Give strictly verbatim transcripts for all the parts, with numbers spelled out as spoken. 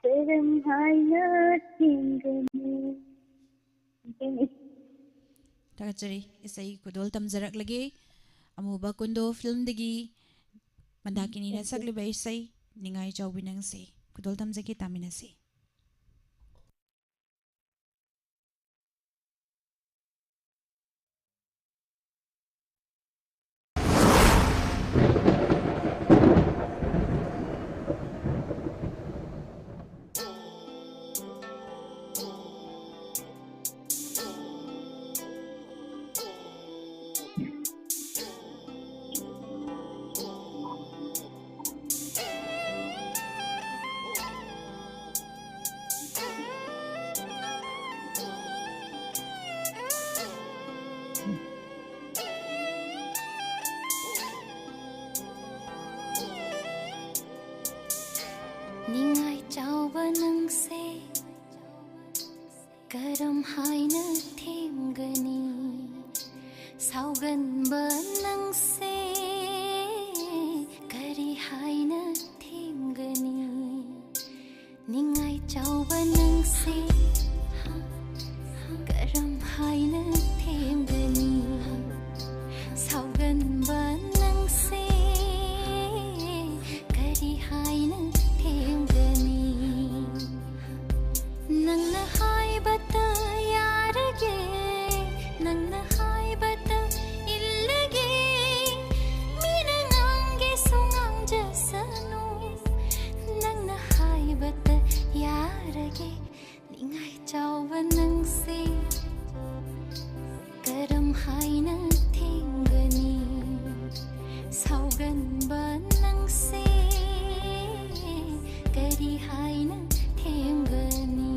ꯀꯔꯝ ꯍꯥꯏꯅ ꯊꯦꯡꯒꯅꯤ? ꯊꯥꯒꯠꯆꯔꯤ꯫ ꯏꯁꯩ ꯈꯨꯗꯣꯜ ꯇꯝꯖꯔꯛꯂꯒꯦ꯫ ꯑꯃꯨꯕ ꯀꯨꯟꯗꯣ ꯐꯤꯂꯝꯗꯒꯤ ꯃꯟꯗꯥꯀꯤꯅꯤꯅ ꯁꯛꯂꯤꯕ ꯏꯁꯩ ꯅꯤꯡꯉꯥꯏ ꯆꯥꯎꯕꯤ ꯅꯪꯁꯦ꯫ ꯈꯨꯗꯣꯜ ꯇꯝꯖꯒꯦ, ꯇꯥꯃꯤꯟꯅꯁꯤ꯫ ꯅꯤꯡꯉꯥꯏ ꯆꯥꯎꯕ ꯅꯪꯁꯦ ꯀꯔꯝ ꯍꯥꯏꯅ ꯊꯦꯝꯒꯅꯤ? ꯁꯥꯎꯒꯟꯕ ꯅꯪꯁꯦ ꯀꯔꯤ ꯍꯥꯏꯅ ꯊꯦꯝꯒꯅꯤ? ꯅꯤꯡꯉꯥꯏ ꯆꯥꯎꯕ ꯅꯪꯁꯦ ꯀꯔꯝ ꯍꯥꯏꯅ ꯊꯦꯝꯒꯅꯤ? ꯁꯥꯎꯒꯟꯕ ꯅꯪꯁꯦ ꯀꯔꯤ ꯍꯥꯏꯅ ꯊꯦꯝꯒꯅꯤ? ꯅꯪꯅ ꯍꯥꯏꯕꯇ ꯌꯥꯔꯒꯦ, ꯅꯪꯅ ꯍꯥꯏꯕꯇ ꯏꯜꯂꯒꯦ, ꯃꯤꯅ ꯉꯥꯡꯒꯦꯁꯨ ꯉꯥꯡꯖꯁꯅꯨ, ꯅꯪꯅ ꯍꯥꯏꯕꯇ ꯌꯥꯔꯒꯦ꯫ ꯅꯤꯡꯉꯥꯏ ꯆꯥꯎꯕ ꯅꯪꯁꯦ ꯀꯔꯝ ꯍꯥꯏꯅ ꯊꯦꯝꯒꯅꯤ? ꯁꯥꯎꯒꯟꯕ ꯅꯪꯁꯦ ꯀꯔꯤ ꯍꯥꯏꯅ ꯊꯦꯝꯒꯅꯤ?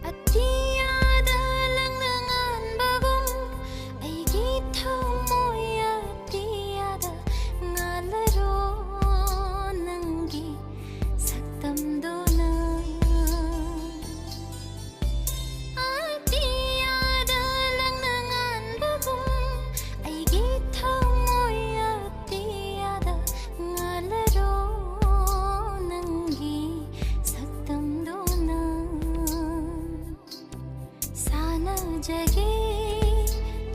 ꯑꯇꯤꯌꯥꯗ ꯂꯪꯅ ꯉꯥꯟꯕꯒꯨꯝ ꯑꯩꯒꯤ ꯊꯃꯣꯏ ꯑꯇꯤꯌꯥꯗ ꯉꯥꯜꯂꯔꯣ ꯅꯪꯒꯤ ꯁꯛꯇꯝꯗꯨꯅ꯫ ꯑꯇꯤꯌꯥꯗ ꯂꯪꯅ ꯉꯥꯟꯕꯒꯨꯝ ꯑꯩꯒꯤ ꯊꯃꯣꯏ ꯑꯇꯤꯌꯥꯗ ꯉꯥꯜꯂꯔꯣ ꯅꯪꯒꯤ ꯁꯛꯇꯝꯗꯨꯅ꯫ ꯁꯥꯟꯅꯖꯒꯦ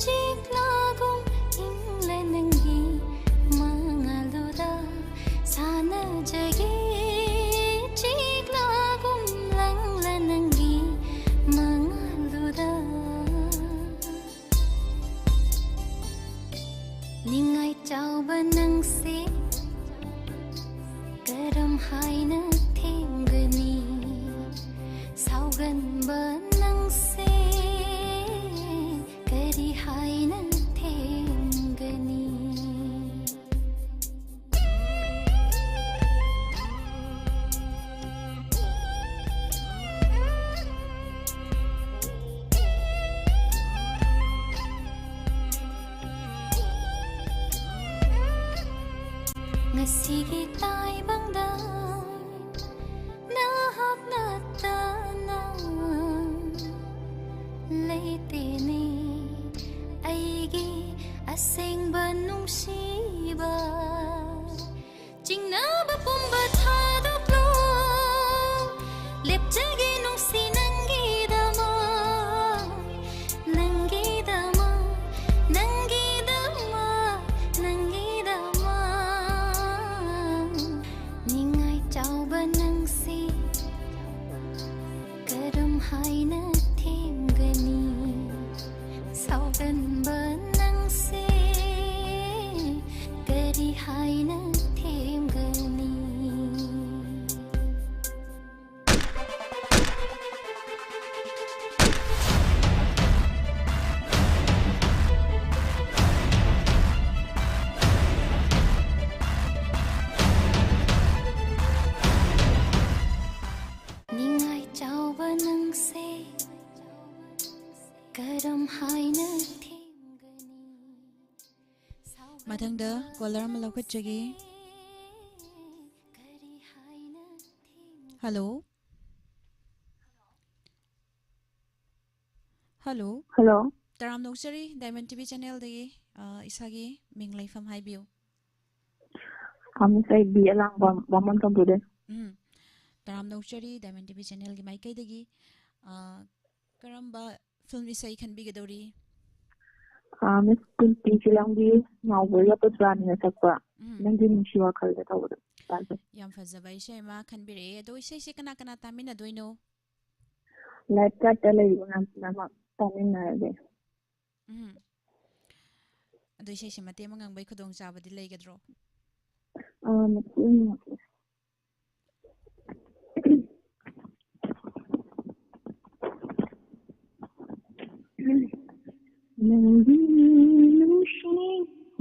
ꯆꯤꯛꯂꯥꯒꯨꯝ ꯏꯪꯂ ꯅꯪꯒꯤ ꯃꯉꯥꯜꯗꯨꯗ꯫ ꯁꯥꯟꯅꯖꯒꯦ ꯆꯤꯛꯂꯥꯒꯨꯝ ꯂꯪꯂ ꯅꯪꯒꯤ ꯃꯉꯥꯜꯗꯨꯗ꯫ ꯅꯤꯡꯉꯥꯏ ꯆꯥꯎꯕ ꯅꯪꯁꯦ ꯀꯔꯝ ꯍꯥꯏꯅ ꯊꯦꯝꯒꯅꯤ? ꯁꯥꯎꯒꯟꯕ ꯅꯪꯁꯦ ꯀꯔꯤ ꯍꯥꯏꯅ ꯊꯦꯝꯒꯅꯤ? ꯉꯁꯤꯒꯤ ꯇꯥꯏꯕꯪꯗ ꯅꯍꯥꯛ ꯅꯠꯇꯅ ꯂꯩꯇꯦꯅꯦ ꯑꯩꯒꯤ ꯑꯁꯦꯡꯕ ꯅꯨꯡꯁꯤꯕ꯫ ꯆꯤꯡꯅꯕ ꯄꯨꯝꯕ ꯊꯥꯗꯣꯛꯂꯣ, ꯂꯦꯞꯆꯒꯦ ꯅꯨꯡꯁꯤ ꯅꯪꯒꯤꯗꯃꯛ, ꯅꯪꯒꯤꯗꯃꯛ, ꯅꯪꯒꯤꯗꯃꯛ, ꯅꯪꯒꯤꯗꯃꯛ꯫ ꯅꯪꯁꯦ ꯀꯔꯝ ꯍꯥꯏꯅ ꯊꯦꯝꯒꯅꯤ? ꯃꯊꯪꯗ ꯀꯣꯂꯔ ꯑꯃ ꯂꯧꯈꯠꯆꯒꯦ꯫ ꯀꯔꯤ ꯍꯥꯏꯅ ꯊꯦꯝꯒꯅꯤ? ꯍꯜꯂꯣ꯫ ꯍꯜꯂꯣ꯫ ꯍꯜꯂꯣ꯫ ꯇꯔꯥꯝꯅ ꯑꯣꯛꯆꯔꯤ, ꯗꯥꯏꯃꯟ ꯇꯤ ꯚꯤ ꯆꯦꯅꯦꯜꯗꯒꯤ, ꯑ, ꯏꯁꯥꯒꯤ ꯃꯤꯡ ꯂꯩꯐꯝ ꯍꯥꯏꯕꯤꯌꯨ꯫ ꯑ, ꯃꯤꯁ, ꯑꯩ ꯕꯤ ꯑꯂꯥꯡꯕꯝ, ꯕꯥꯃꯣꯟ ꯀꯝꯄꯨꯗꯩ꯫ ꯎꯝ꯫ ꯇꯔꯥꯝꯅ ꯑꯣꯛꯆꯔꯤ, ꯗꯥꯏꯃꯟ ꯇꯤ ꯚꯤ ꯆꯦꯅꯦꯜꯒꯤ ꯃꯥꯏꯀꯩꯗꯒꯤ꯫ ꯑ, ꯀꯔꯝꯕ ꯐꯤꯜꯝ ꯏꯁꯩ ꯈꯟꯕꯤꯒꯗꯧꯔꯤ? ꯑ, ꯃꯤꯁ, ꯀꯨꯟꯇꯤ ꯐꯤꯂꯝꯒꯤ ꯉꯥꯎꯕ ꯌꯥꯄꯣꯠ ꯔꯥꯅꯤꯅ ꯁꯛꯄ ꯎꯝ꯫ ꯅꯪꯒꯤ ꯅꯨꯡꯁꯤ ꯋꯥꯈꯜꯗ ꯇꯧꯕꯗꯣ ꯇꯥꯖꯩ꯫ ꯌꯥꯝ ꯐꯖꯕ ꯏꯁꯩ ꯑꯃ ꯈꯟꯕꯤꯔꯛꯑꯦ꯫ ꯑꯗꯣ ꯏꯁꯩꯁꯦ ꯀꯅꯥ ꯀꯅꯥ ꯇꯥꯃꯤꯟꯅꯗꯣꯏꯅꯣ? ꯂꯥꯏꯞ ꯆꯥꯠꯇ ꯂꯩꯔꯤꯕ ꯃꯌꯥꯝ ꯄꯨꯝꯅꯃꯛ ꯇꯥꯃꯤꯟꯅꯔꯒꯦ꯫ ꯎꯝ꯫ ꯑꯗꯣ ꯏꯁꯩꯁꯦ ꯃꯇꯦꯛ ꯑꯃ ꯉꯪꯕꯩ ꯈꯨꯗꯣꯡꯆꯥꯕꯗꯤ ꯂꯩꯒꯗ꯭ꯔꯣ? ꯑꯥ, ꯃꯇꯦꯛ ꯑꯃ ꯉꯪꯒꯦ꯫ ꯅꯪꯒꯤ ꯅꯨꯡꯁꯤ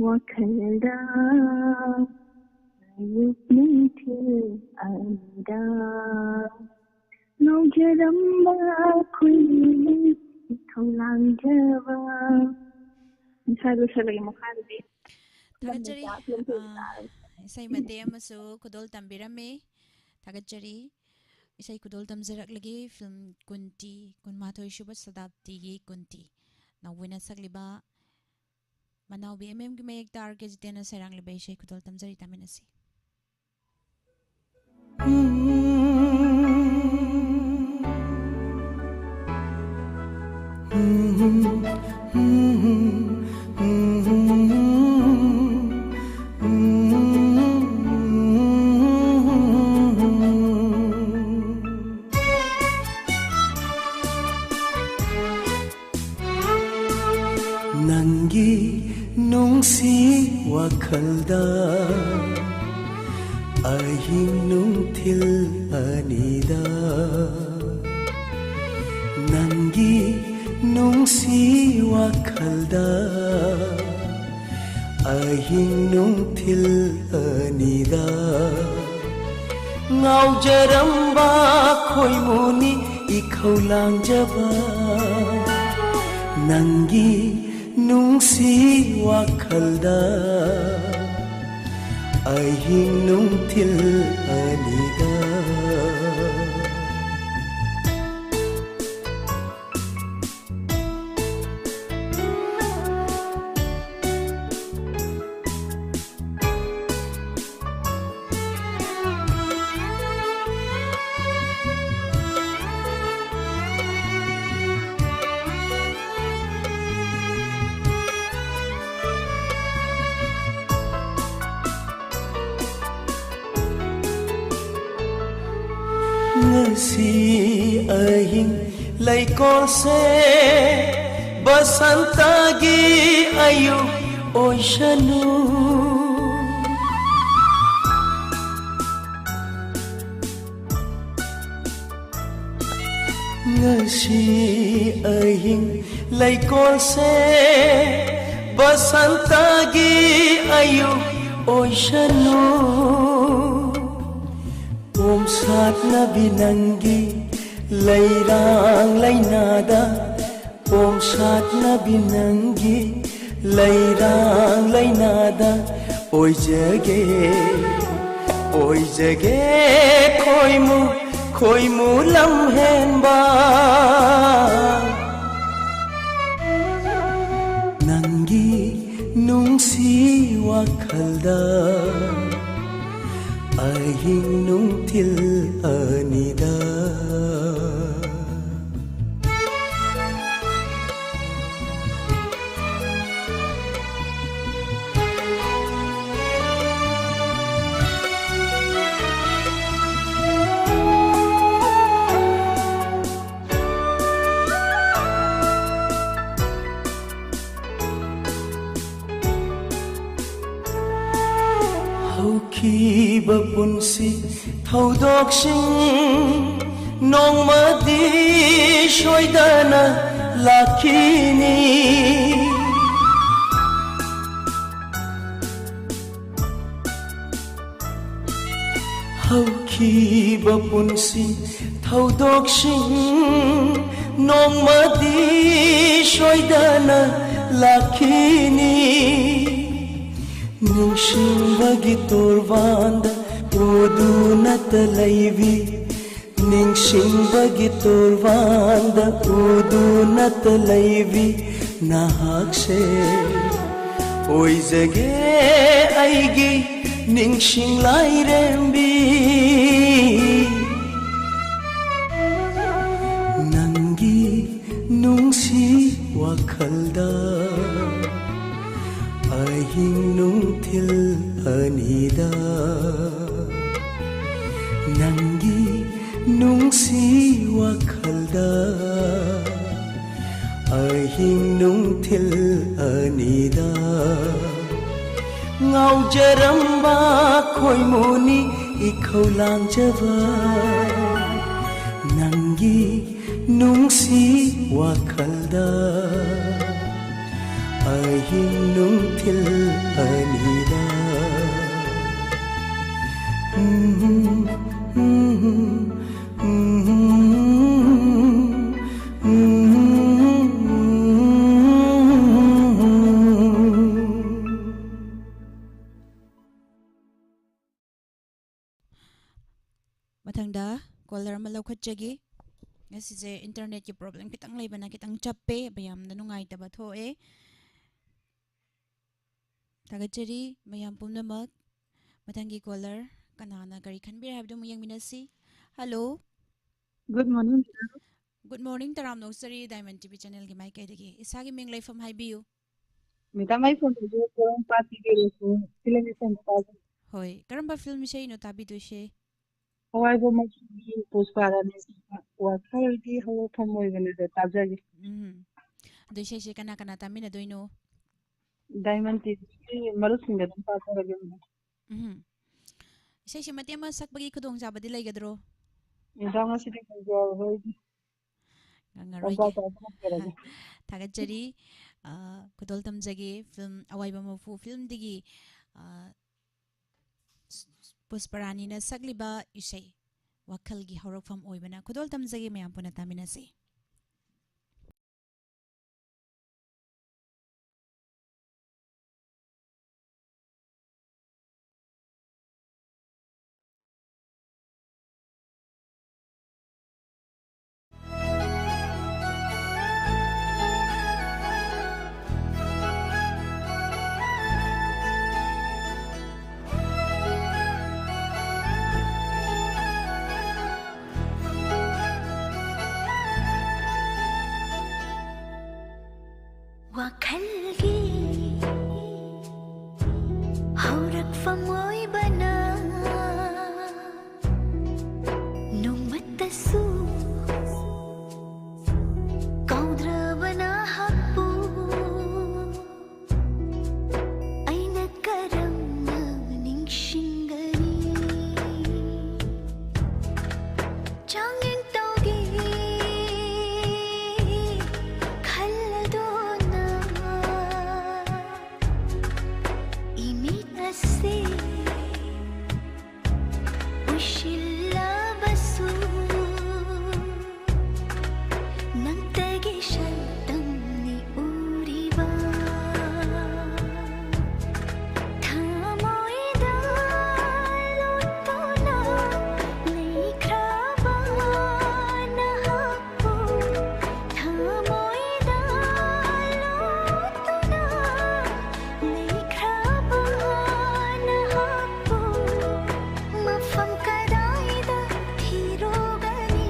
ꯋꯥꯈꯜꯗ ꯑꯌꯨꯛ ꯅꯨꯡꯊꯤꯜ ꯑꯅꯤꯗ ꯉꯥꯎꯖꯔꯝꯕ ꯑꯩꯈꯣꯏꯒꯤ ꯏꯊꯧ ꯂꯥꯡꯖꯕ꯫ ꯉꯁꯥꯏ ꯂꯣꯏꯁꯤꯜꯂꯒꯦ, ꯃꯈꯥꯗꯨꯗꯤ ꯊꯥꯒꯠꯆꯔꯤ꯫ ꯂꯝꯗ ꯆꯥꯛ ꯂꯣꯏꯁꯤꯜꯂꯒꯦ꯫ ꯑꯥ, ꯏꯁꯩ ꯃꯇꯦꯛ ꯑꯃꯁꯨ ꯈꯨꯗꯣꯜ ꯇꯝꯕꯤꯔꯝꯃꯤ꯫ ꯊꯥꯒꯠꯆꯔꯤ꯫ ꯏꯁꯩ ꯈꯨꯗꯣꯜ ꯇꯝꯖꯔꯛꯂꯒꯦ ꯐꯤꯂꯝ ꯀꯨꯟꯇꯤ, ꯀꯨꯟꯃꯥꯊꯣꯏ ꯁꯨꯕ ꯁꯇꯥꯕꯗꯤꯒꯤ ꯀꯨꯟꯇꯤ꯫ ꯅꯥꯎꯕꯤꯅ ꯁꯛꯂꯤꯕ ꯃꯅꯥꯎꯕꯤ ꯑꯦꯝ ꯑꯦꯝꯒꯤ ꯃꯌꯦꯛꯇ ꯑꯥꯔ ꯀꯦ ꯖꯤꯇꯦꯟꯅ ꯁꯩꯔꯥꯡꯂꯤꯕ ꯏꯁꯩ ꯈꯨꯗꯣꯜ ꯇꯝꯖꯔꯤ, ꯇꯥꯃꯤꯟꯅꯁꯤ꯫ ꯅꯪꯒꯤ ꯅꯨꯡꯁꯤ ꯋꯥꯈꯜꯗ ꯑꯍꯤꯡ ꯅꯨꯡꯊꯤꯜ ꯑꯅꯤꯗ ꯅꯪꯒꯤ ꯅꯨꯡꯁꯤ ꯋꯥꯈꯜꯗ ꯑꯍꯤꯡ ꯅꯨꯡꯊꯤꯜ ꯑꯅꯤꯗ ꯉꯥꯎꯖꯔꯝꯕ ꯈꯣꯏꯃꯨꯅꯤ ꯏꯈꯧ ꯂꯥꯡꯖꯕ ꯅꯪꯒꯤ ꯅꯨꯡꯁꯤ ꯋꯥꯈꯜꯗ ꯑꯍꯤꯡ ꯅꯨꯡꯊꯤꯜ ꯑꯅꯤꯗ꯫ ꯉꯁꯤ ꯑꯍꯤꯡ ꯂꯩꯀꯣꯜꯁꯦ ꯕꯁꯟꯇꯒꯤ ꯑꯌꯨꯛ ꯑꯣꯏꯁꯅꯨ꯫ ꯉꯁꯤ ꯑꯍꯤꯡ ꯂꯩꯀꯣꯜꯁꯦ ꯕꯁꯟꯇꯒꯤ ꯑꯌꯨꯛ ꯑꯣꯏꯁꯅꯨ꯫ ꯄꯣꯝꯁꯥꯠꯅꯕꯤ ꯅꯪꯒꯤ ꯂꯩꯔꯥꯡ ꯂꯩꯅꯥꯗ, ꯄꯣꯝꯁꯥꯠꯅꯕꯤ ꯅꯪꯒꯤ ꯂꯩꯔꯥꯡ ꯂꯩꯅꯥꯗ ꯑꯣꯏꯖꯒꯦ, ꯑꯣꯏꯖꯒꯦ ꯈꯣꯏꯃꯨ, ꯈꯣꯏꯃꯨ ꯂꯝꯍꯦꯟꯕ꯫ ꯅꯪꯒꯤ ꯅꯨꯡꯁꯤ ꯋꯥꯈꯜꯗ ꯑꯍꯤꯡ ꯅꯨꯡꯊꯤꯜ ꯑꯅꯤꯗ꯫ ꯍꯧꯈꯤꯕ ꯄꯨꯟꯁꯤ ꯊꯧꯗꯣꯛꯁꯤꯡ ꯅꯣꯡꯃꯗꯤ ꯁꯣꯏꯗꯅ ꯂꯥꯛꯈꯤꯅꯤ꯫ ꯍꯧꯈꯤꯕ ꯄꯨꯟꯁꯤ ꯊꯧꯗꯣꯛꯁꯤꯡ ꯅꯣꯡꯃꯗꯤ ꯁꯣꯏꯗꯅ ꯂꯥꯛꯈꯤꯅꯤ꯫ ꯅꯤꯡꯁꯤꯡꯕꯒꯤ ꯇꯣꯔꯕꯥꯟꯗ ꯎꯗꯨꯅꯇ ꯂꯩꯕꯤ, ꯅꯤꯡꯁꯤꯡꯕꯒꯤ ꯇꯣꯔꯕꯥꯟꯗ ꯎꯗꯨꯅꯇ ꯂꯩꯕꯤ ꯅꯍꯥꯛꯁꯦ ꯑꯣꯏꯖꯒꯦ ꯑꯩꯒꯤ ꯅꯤꯡꯁꯤꯡ ꯂꯥꯏꯔꯦꯝꯕꯤ꯫ ꯅꯪꯒꯤ ꯅꯨꯡꯁꯤ ꯋꯥꯈꯜꯗ ꯑꯍꯤꯡ ꯅꯨꯡꯊꯤꯜ ꯑꯅꯤꯗ, ꯅꯪꯒꯤ ꯅꯨꯡꯁꯤ ꯋꯥꯈꯜꯗ ꯑꯍꯤꯡ ꯅꯨꯡꯊꯤꯜ ꯑꯅꯤꯗ ꯉꯥꯎꯖꯔꯝꯕ ꯈꯣꯏꯃꯨꯅꯤ ꯏꯈꯧ ꯂꯥꯡꯖꯕ꯫ ꯅꯪꯒꯤ ꯅꯨꯡꯁꯤ ꯋꯥꯈꯜꯗ ꯑꯍꯤꯡ ꯅꯨꯡꯊꯤꯜ ꯑꯅꯤꯗ꯫ ꯃꯊꯪꯗ ꯀꯣꯂꯔ ꯑꯃ ꯂꯧꯈꯠꯆꯒꯦ꯫ ꯉꯁꯤꯁꯦ ꯏꯟꯇꯔꯅꯦꯠꯀꯤ ꯄ꯭ꯔꯣꯕ꯭ꯂꯦꯝ ꯈꯤꯇꯪ ꯂꯩꯕꯅ ꯈꯤꯇꯪ ꯆꯞꯄꯦ, ꯃꯌꯥꯝꯗ ꯅꯨꯡꯉꯥꯏꯇꯕ ꯊꯣꯛꯑꯦ꯫ ꯊꯥꯒꯠꯆꯔꯤ ꯃꯌꯥꯝ ꯄꯨꯝꯅꯃꯛ꯫ ꯃꯊꯪꯒꯤ ꯀꯣꯂꯔ ꯀꯅꯥꯅ ꯀꯔꯤ ꯈꯟꯕꯤꯔꯦ ꯍꯥꯏꯕꯗꯨ ꯑꯃꯨꯛ ꯌꯦꯡꯃꯤꯟꯅꯁꯤ꯫ Hello. Good morning, madam. Good morning, ꯇꯔꯥꯝꯅ ꯑꯣꯛꯆꯔꯤ Diamond T V channelꯒꯤ ꯃꯥꯏꯀꯩꯗꯒꯤ꯫ ꯏꯁꯥꯒꯤ ꯃꯤꯡ ꯂꯩꯐꯝ ꯍꯥꯏꯕꯤꯌꯨ꯫ Madam, ꯑꯩ ꯐꯣꯟ ꯇꯧꯖꯔꯛꯄ ꯄꯥꯠꯇꯒꯤ ꯔꯦꯁꯃꯤ, ꯐꯤꯂꯝ ꯏꯁꯩ ꯃꯇꯥꯒꯤ꯫ ꯍꯣꯏ, ꯀꯔꯝꯕ ꯐꯤꯂꯝ ꯏꯁꯩꯅꯣ ꯇꯥꯕꯤꯗꯣꯏꯁꯦ? ꯑꯋꯥꯏꯕ ꯃꯆꯨꯒꯤ ꯄꯨꯁꯄꯥ ꯔꯥꯅꯤ ꯁꯤꯗ ꯋꯥꯈꯜꯒꯤ ꯍꯧꯔꯛꯐꯝ ꯑꯣꯏꯕꯅꯤꯗ ꯇꯥꯖꯒꯦ꯫ ꯎꯝ꯫ ꯑꯗꯣ ꯏꯁꯩꯁꯦ ꯀꯅꯥ ꯀꯅꯥ ꯇꯥꯃꯤꯟꯅꯗꯣꯏꯅꯣ? Diamond T Vꯒꯤ ꯃꯔꯨꯞꯁꯤꯡꯗ ꯑꯗꯨꯝ ꯇꯥꯖꯔꯒꯦ, madam꯫ ꯎꯝ꯫ ꯏꯁꯩꯁꯦ ꯃꯇꯦꯛ ꯑꯃ ꯁꯛꯄꯒꯤ ꯈꯨꯗꯣꯡꯆꯥꯕꯗꯤ ꯂꯩꯒꯗ꯭ꯔꯣ? Madam, ꯉꯁꯤꯗꯤ ꯈꯪꯖꯔꯔꯣꯏ ꯑꯩꯗꯤ꯫ ꯉꯪꯉꯔꯣꯏꯒꯦ꯫ ꯇꯥꯟꯖꯥ ꯆꯥꯕ ꯉꯝꯖꯔꯒꯦ꯫ ꯊꯥꯒꯠꯆꯔꯤ꯫ ꯑ, ꯈꯨꯗꯣꯜ ꯇꯝꯖꯒꯦ꯫ ꯐꯤꯂꯝ ꯑꯋꯥꯏꯕ ꯃꯄꯨ ꯐꯤꯂꯝꯗꯒꯤ, ꯑ, ꯄꯨꯁꯄꯔꯥꯅꯤꯅ ꯁꯛꯂꯤꯕ ꯏꯁꯩ꯫ ꯋꯥꯈꯜꯒꯤ ꯍꯧꯔꯛꯐꯝ ꯑꯣꯏꯕꯅ꯫ ꯈꯨꯗꯣꯜ ꯇꯝꯖꯒꯦ, ꯃꯌꯥꯝ ꯄꯨꯟꯅ ꯇꯥꯃꯤꯟꯅꯁꯤ꯫ ꯋꯥꯈꯜꯒꯤ ꯍꯧꯔꯛꯐꯝ ꯑꯣꯏꯕꯅ ꯅꯣꯡꯃꯇꯁꯨ ꯀꯥꯎꯗ꯭ꯔꯕ ꯅꯍꯥꯛꯄꯨ ꯑꯩꯅ ꯀꯔꯝꯅ ꯅꯤꯡꯁꯤꯡꯒꯅꯤ? ꯆꯥꯡꯌꯦꯡ ꯇꯧꯒꯦ ꯈꯜꯂꯗꯨꯅ ꯏꯃꯤꯠ ꯑꯁꯤ ꯎꯏꯁꯤꯜꯂꯕꯁꯨ ꯅꯪꯇꯒꯤ ꯁꯛꯇꯝꯅꯤ ꯎꯔꯤꯕ꯫ ꯊꯃꯣꯏꯗ ꯂꯣꯠꯇꯨꯅ ꯂꯩꯈ꯭ꯔꯕ ꯅꯍꯥꯛꯄꯨ, ꯊꯃꯣꯏꯗ ꯂꯣꯠꯇꯨꯅ ꯂꯩꯈ꯭ꯔꯕ ꯅꯍꯥꯛꯄꯨ ꯃꯐꯝ ꯀꯗꯥꯏꯗ ꯊꯤꯔꯨꯒꯅꯤ?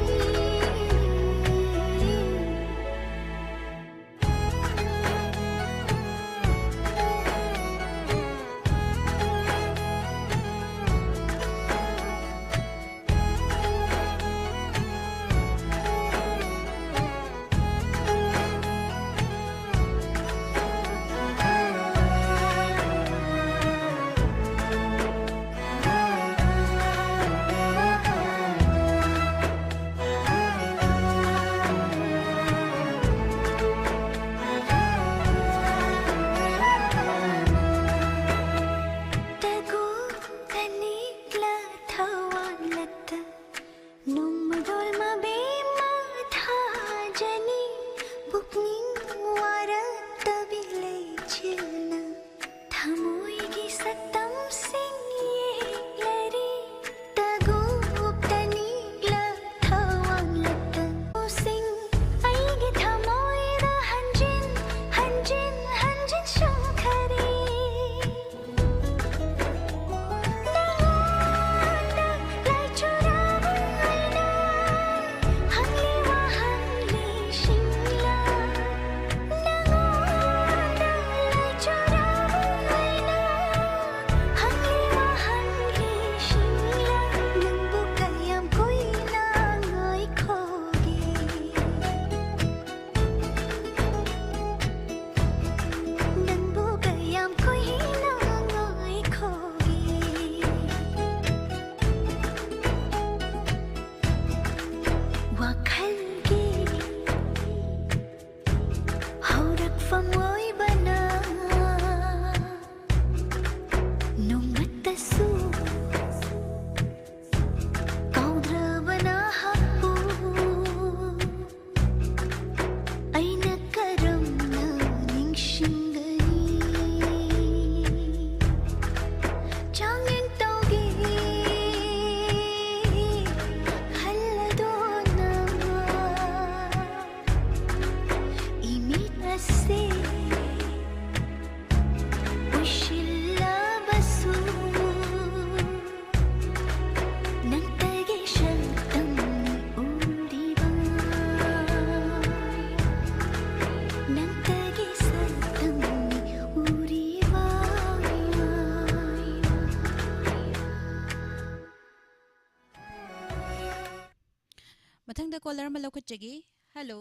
ꯀꯣꯂꯔ ꯑꯃ ꯂꯧꯈꯠꯆꯒꯦ꯫ ꯍꯜꯂꯣ꯫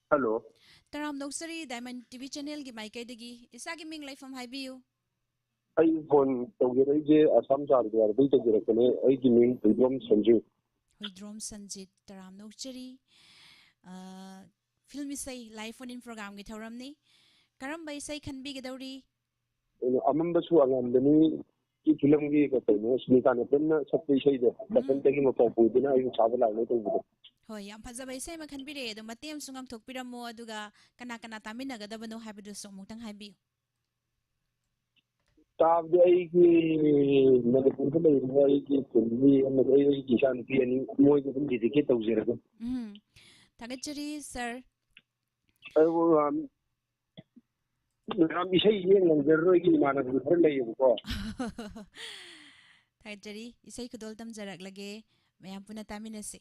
ꯍꯜꯂꯣ꯫ ꯇꯔꯥꯝꯅ ꯑꯣꯛꯆꯔꯤ ꯗꯥꯏꯃꯟ ꯇꯤꯚꯤ ꯆꯦꯅꯦꯜꯒꯤ ꯃꯥꯏꯀꯩꯗꯒꯤ꯫ ꯏꯁꯥꯒꯤ ꯃꯤꯡ ꯂꯩꯐꯝ ꯍꯥꯏꯕꯤꯌꯨ꯫ ꯑꯩ ꯐꯣꯟ ꯇꯧꯖꯔꯛꯏꯁꯦ ꯑꯁꯥꯝ ꯆꯥꯟꯗꯤꯒꯔꯗꯒꯤ ꯇꯧꯖꯔꯛꯄꯅꯦ꯫ ꯑꯩꯒꯤ ꯃꯤꯡ ꯍꯨꯏꯗ꯭ꯔꯣꯝ ꯁꯟꯖꯨ꯫ ꯍꯨꯏꯗ꯭ꯔꯣꯝ ꯁꯟꯖꯤꯠ, ꯇꯔꯥꯝꯅ ꯑꯣꯛꯆꯔꯤ꯫ ꯑ, ꯐꯤꯜꯝ ꯏꯁꯩ ꯂꯥꯏꯚ ꯐꯣꯟ ꯏꯟ ꯄ꯭ꯔꯣꯒ꯭ꯔꯥꯝꯒꯤ ꯊꯧꯔꯝꯅꯤ꯫ ꯀꯔꯝꯕ ꯏꯁꯩ ꯈꯟꯕꯤꯒꯗꯧꯔꯤ? ꯑꯩꯅ ꯑꯃꯝꯕꯁꯨ ꯑꯉꯥꯟꯕꯅꯤ ꯐꯤꯂꯝꯒꯤ ꯀꯩꯅꯣ ꯁꯨꯅꯤꯀꯥꯟꯇ ꯄꯨꯟꯅ ꯁꯛꯄ ꯏꯁꯩꯗꯣ, ꯃꯊꯟꯇꯒꯤ ꯃꯄꯥꯎ ꯄꯨꯗꯨꯅ ꯑꯩꯕꯨ ꯁꯥꯕ ꯂꯥꯛꯅꯦ ꯇꯧꯕꯗꯣ꯫ ꯍꯣꯏ, ꯌꯥꯝ ꯐꯖꯕ ꯏꯁꯩ ꯑꯃ ꯈꯟꯕꯤꯔꯛꯑꯦ꯫ ꯑꯗꯣ ꯃꯇꯦꯛ ꯑꯃꯁꯨ ꯉꯥꯡꯊꯣꯛꯄꯤꯔꯝꯃꯣ, ꯑꯗꯨꯒ ꯀꯅꯥ ꯀꯅꯥ ꯇꯥꯃꯤꯟꯅꯒꯗꯕꯅꯣ ꯍꯥꯏꯕꯗꯨꯁꯨ ꯑꯃꯨꯛꯇꯪ ꯍꯥꯏꯕꯤꯌꯨ꯫ ꯇꯥꯕꯗꯤ ꯑꯩꯒꯤ ꯃꯅꯤꯄꯨꯔꯗ ꯂꯩꯔꯤꯕ ꯑꯩꯒꯤ ꯐꯦꯃꯤꯂꯤ ꯑꯃꯗꯤ ꯑꯩ, ꯑꯩꯒꯤ ꯏꯆꯥꯅꯨꯄꯤ ꯑꯅꯤ, ꯃꯣꯏꯗ ꯑꯗꯨꯝ ꯗꯦꯗꯤꯀꯦꯠ ꯇꯧꯖꯔꯒꯦ꯫ ꯎꯝ, ꯊꯥꯒꯠꯆꯔꯤ ꯁꯥꯔ꯫ ꯑꯗꯨꯕꯨ, ꯑꯝ, ꯃꯌꯥꯝ ꯏꯁꯩ ꯌꯦꯡ ꯉꯝꯖꯔꯔꯣꯏꯒꯤ ꯏꯃꯥꯟꯅꯕꯗꯤ ꯈꯔ ꯂꯩꯌꯦꯕꯀꯣ꯫ ꯊꯥꯒꯠꯆꯔꯤ꯫ ꯏꯁꯩ ꯈꯨꯗꯣꯜ ꯇꯝꯖꯔꯛꯂꯒꯦ, ꯃꯌꯥꯝ ꯄꯨꯟꯅ ꯇꯥꯃꯤꯟꯅꯁꯤ꯫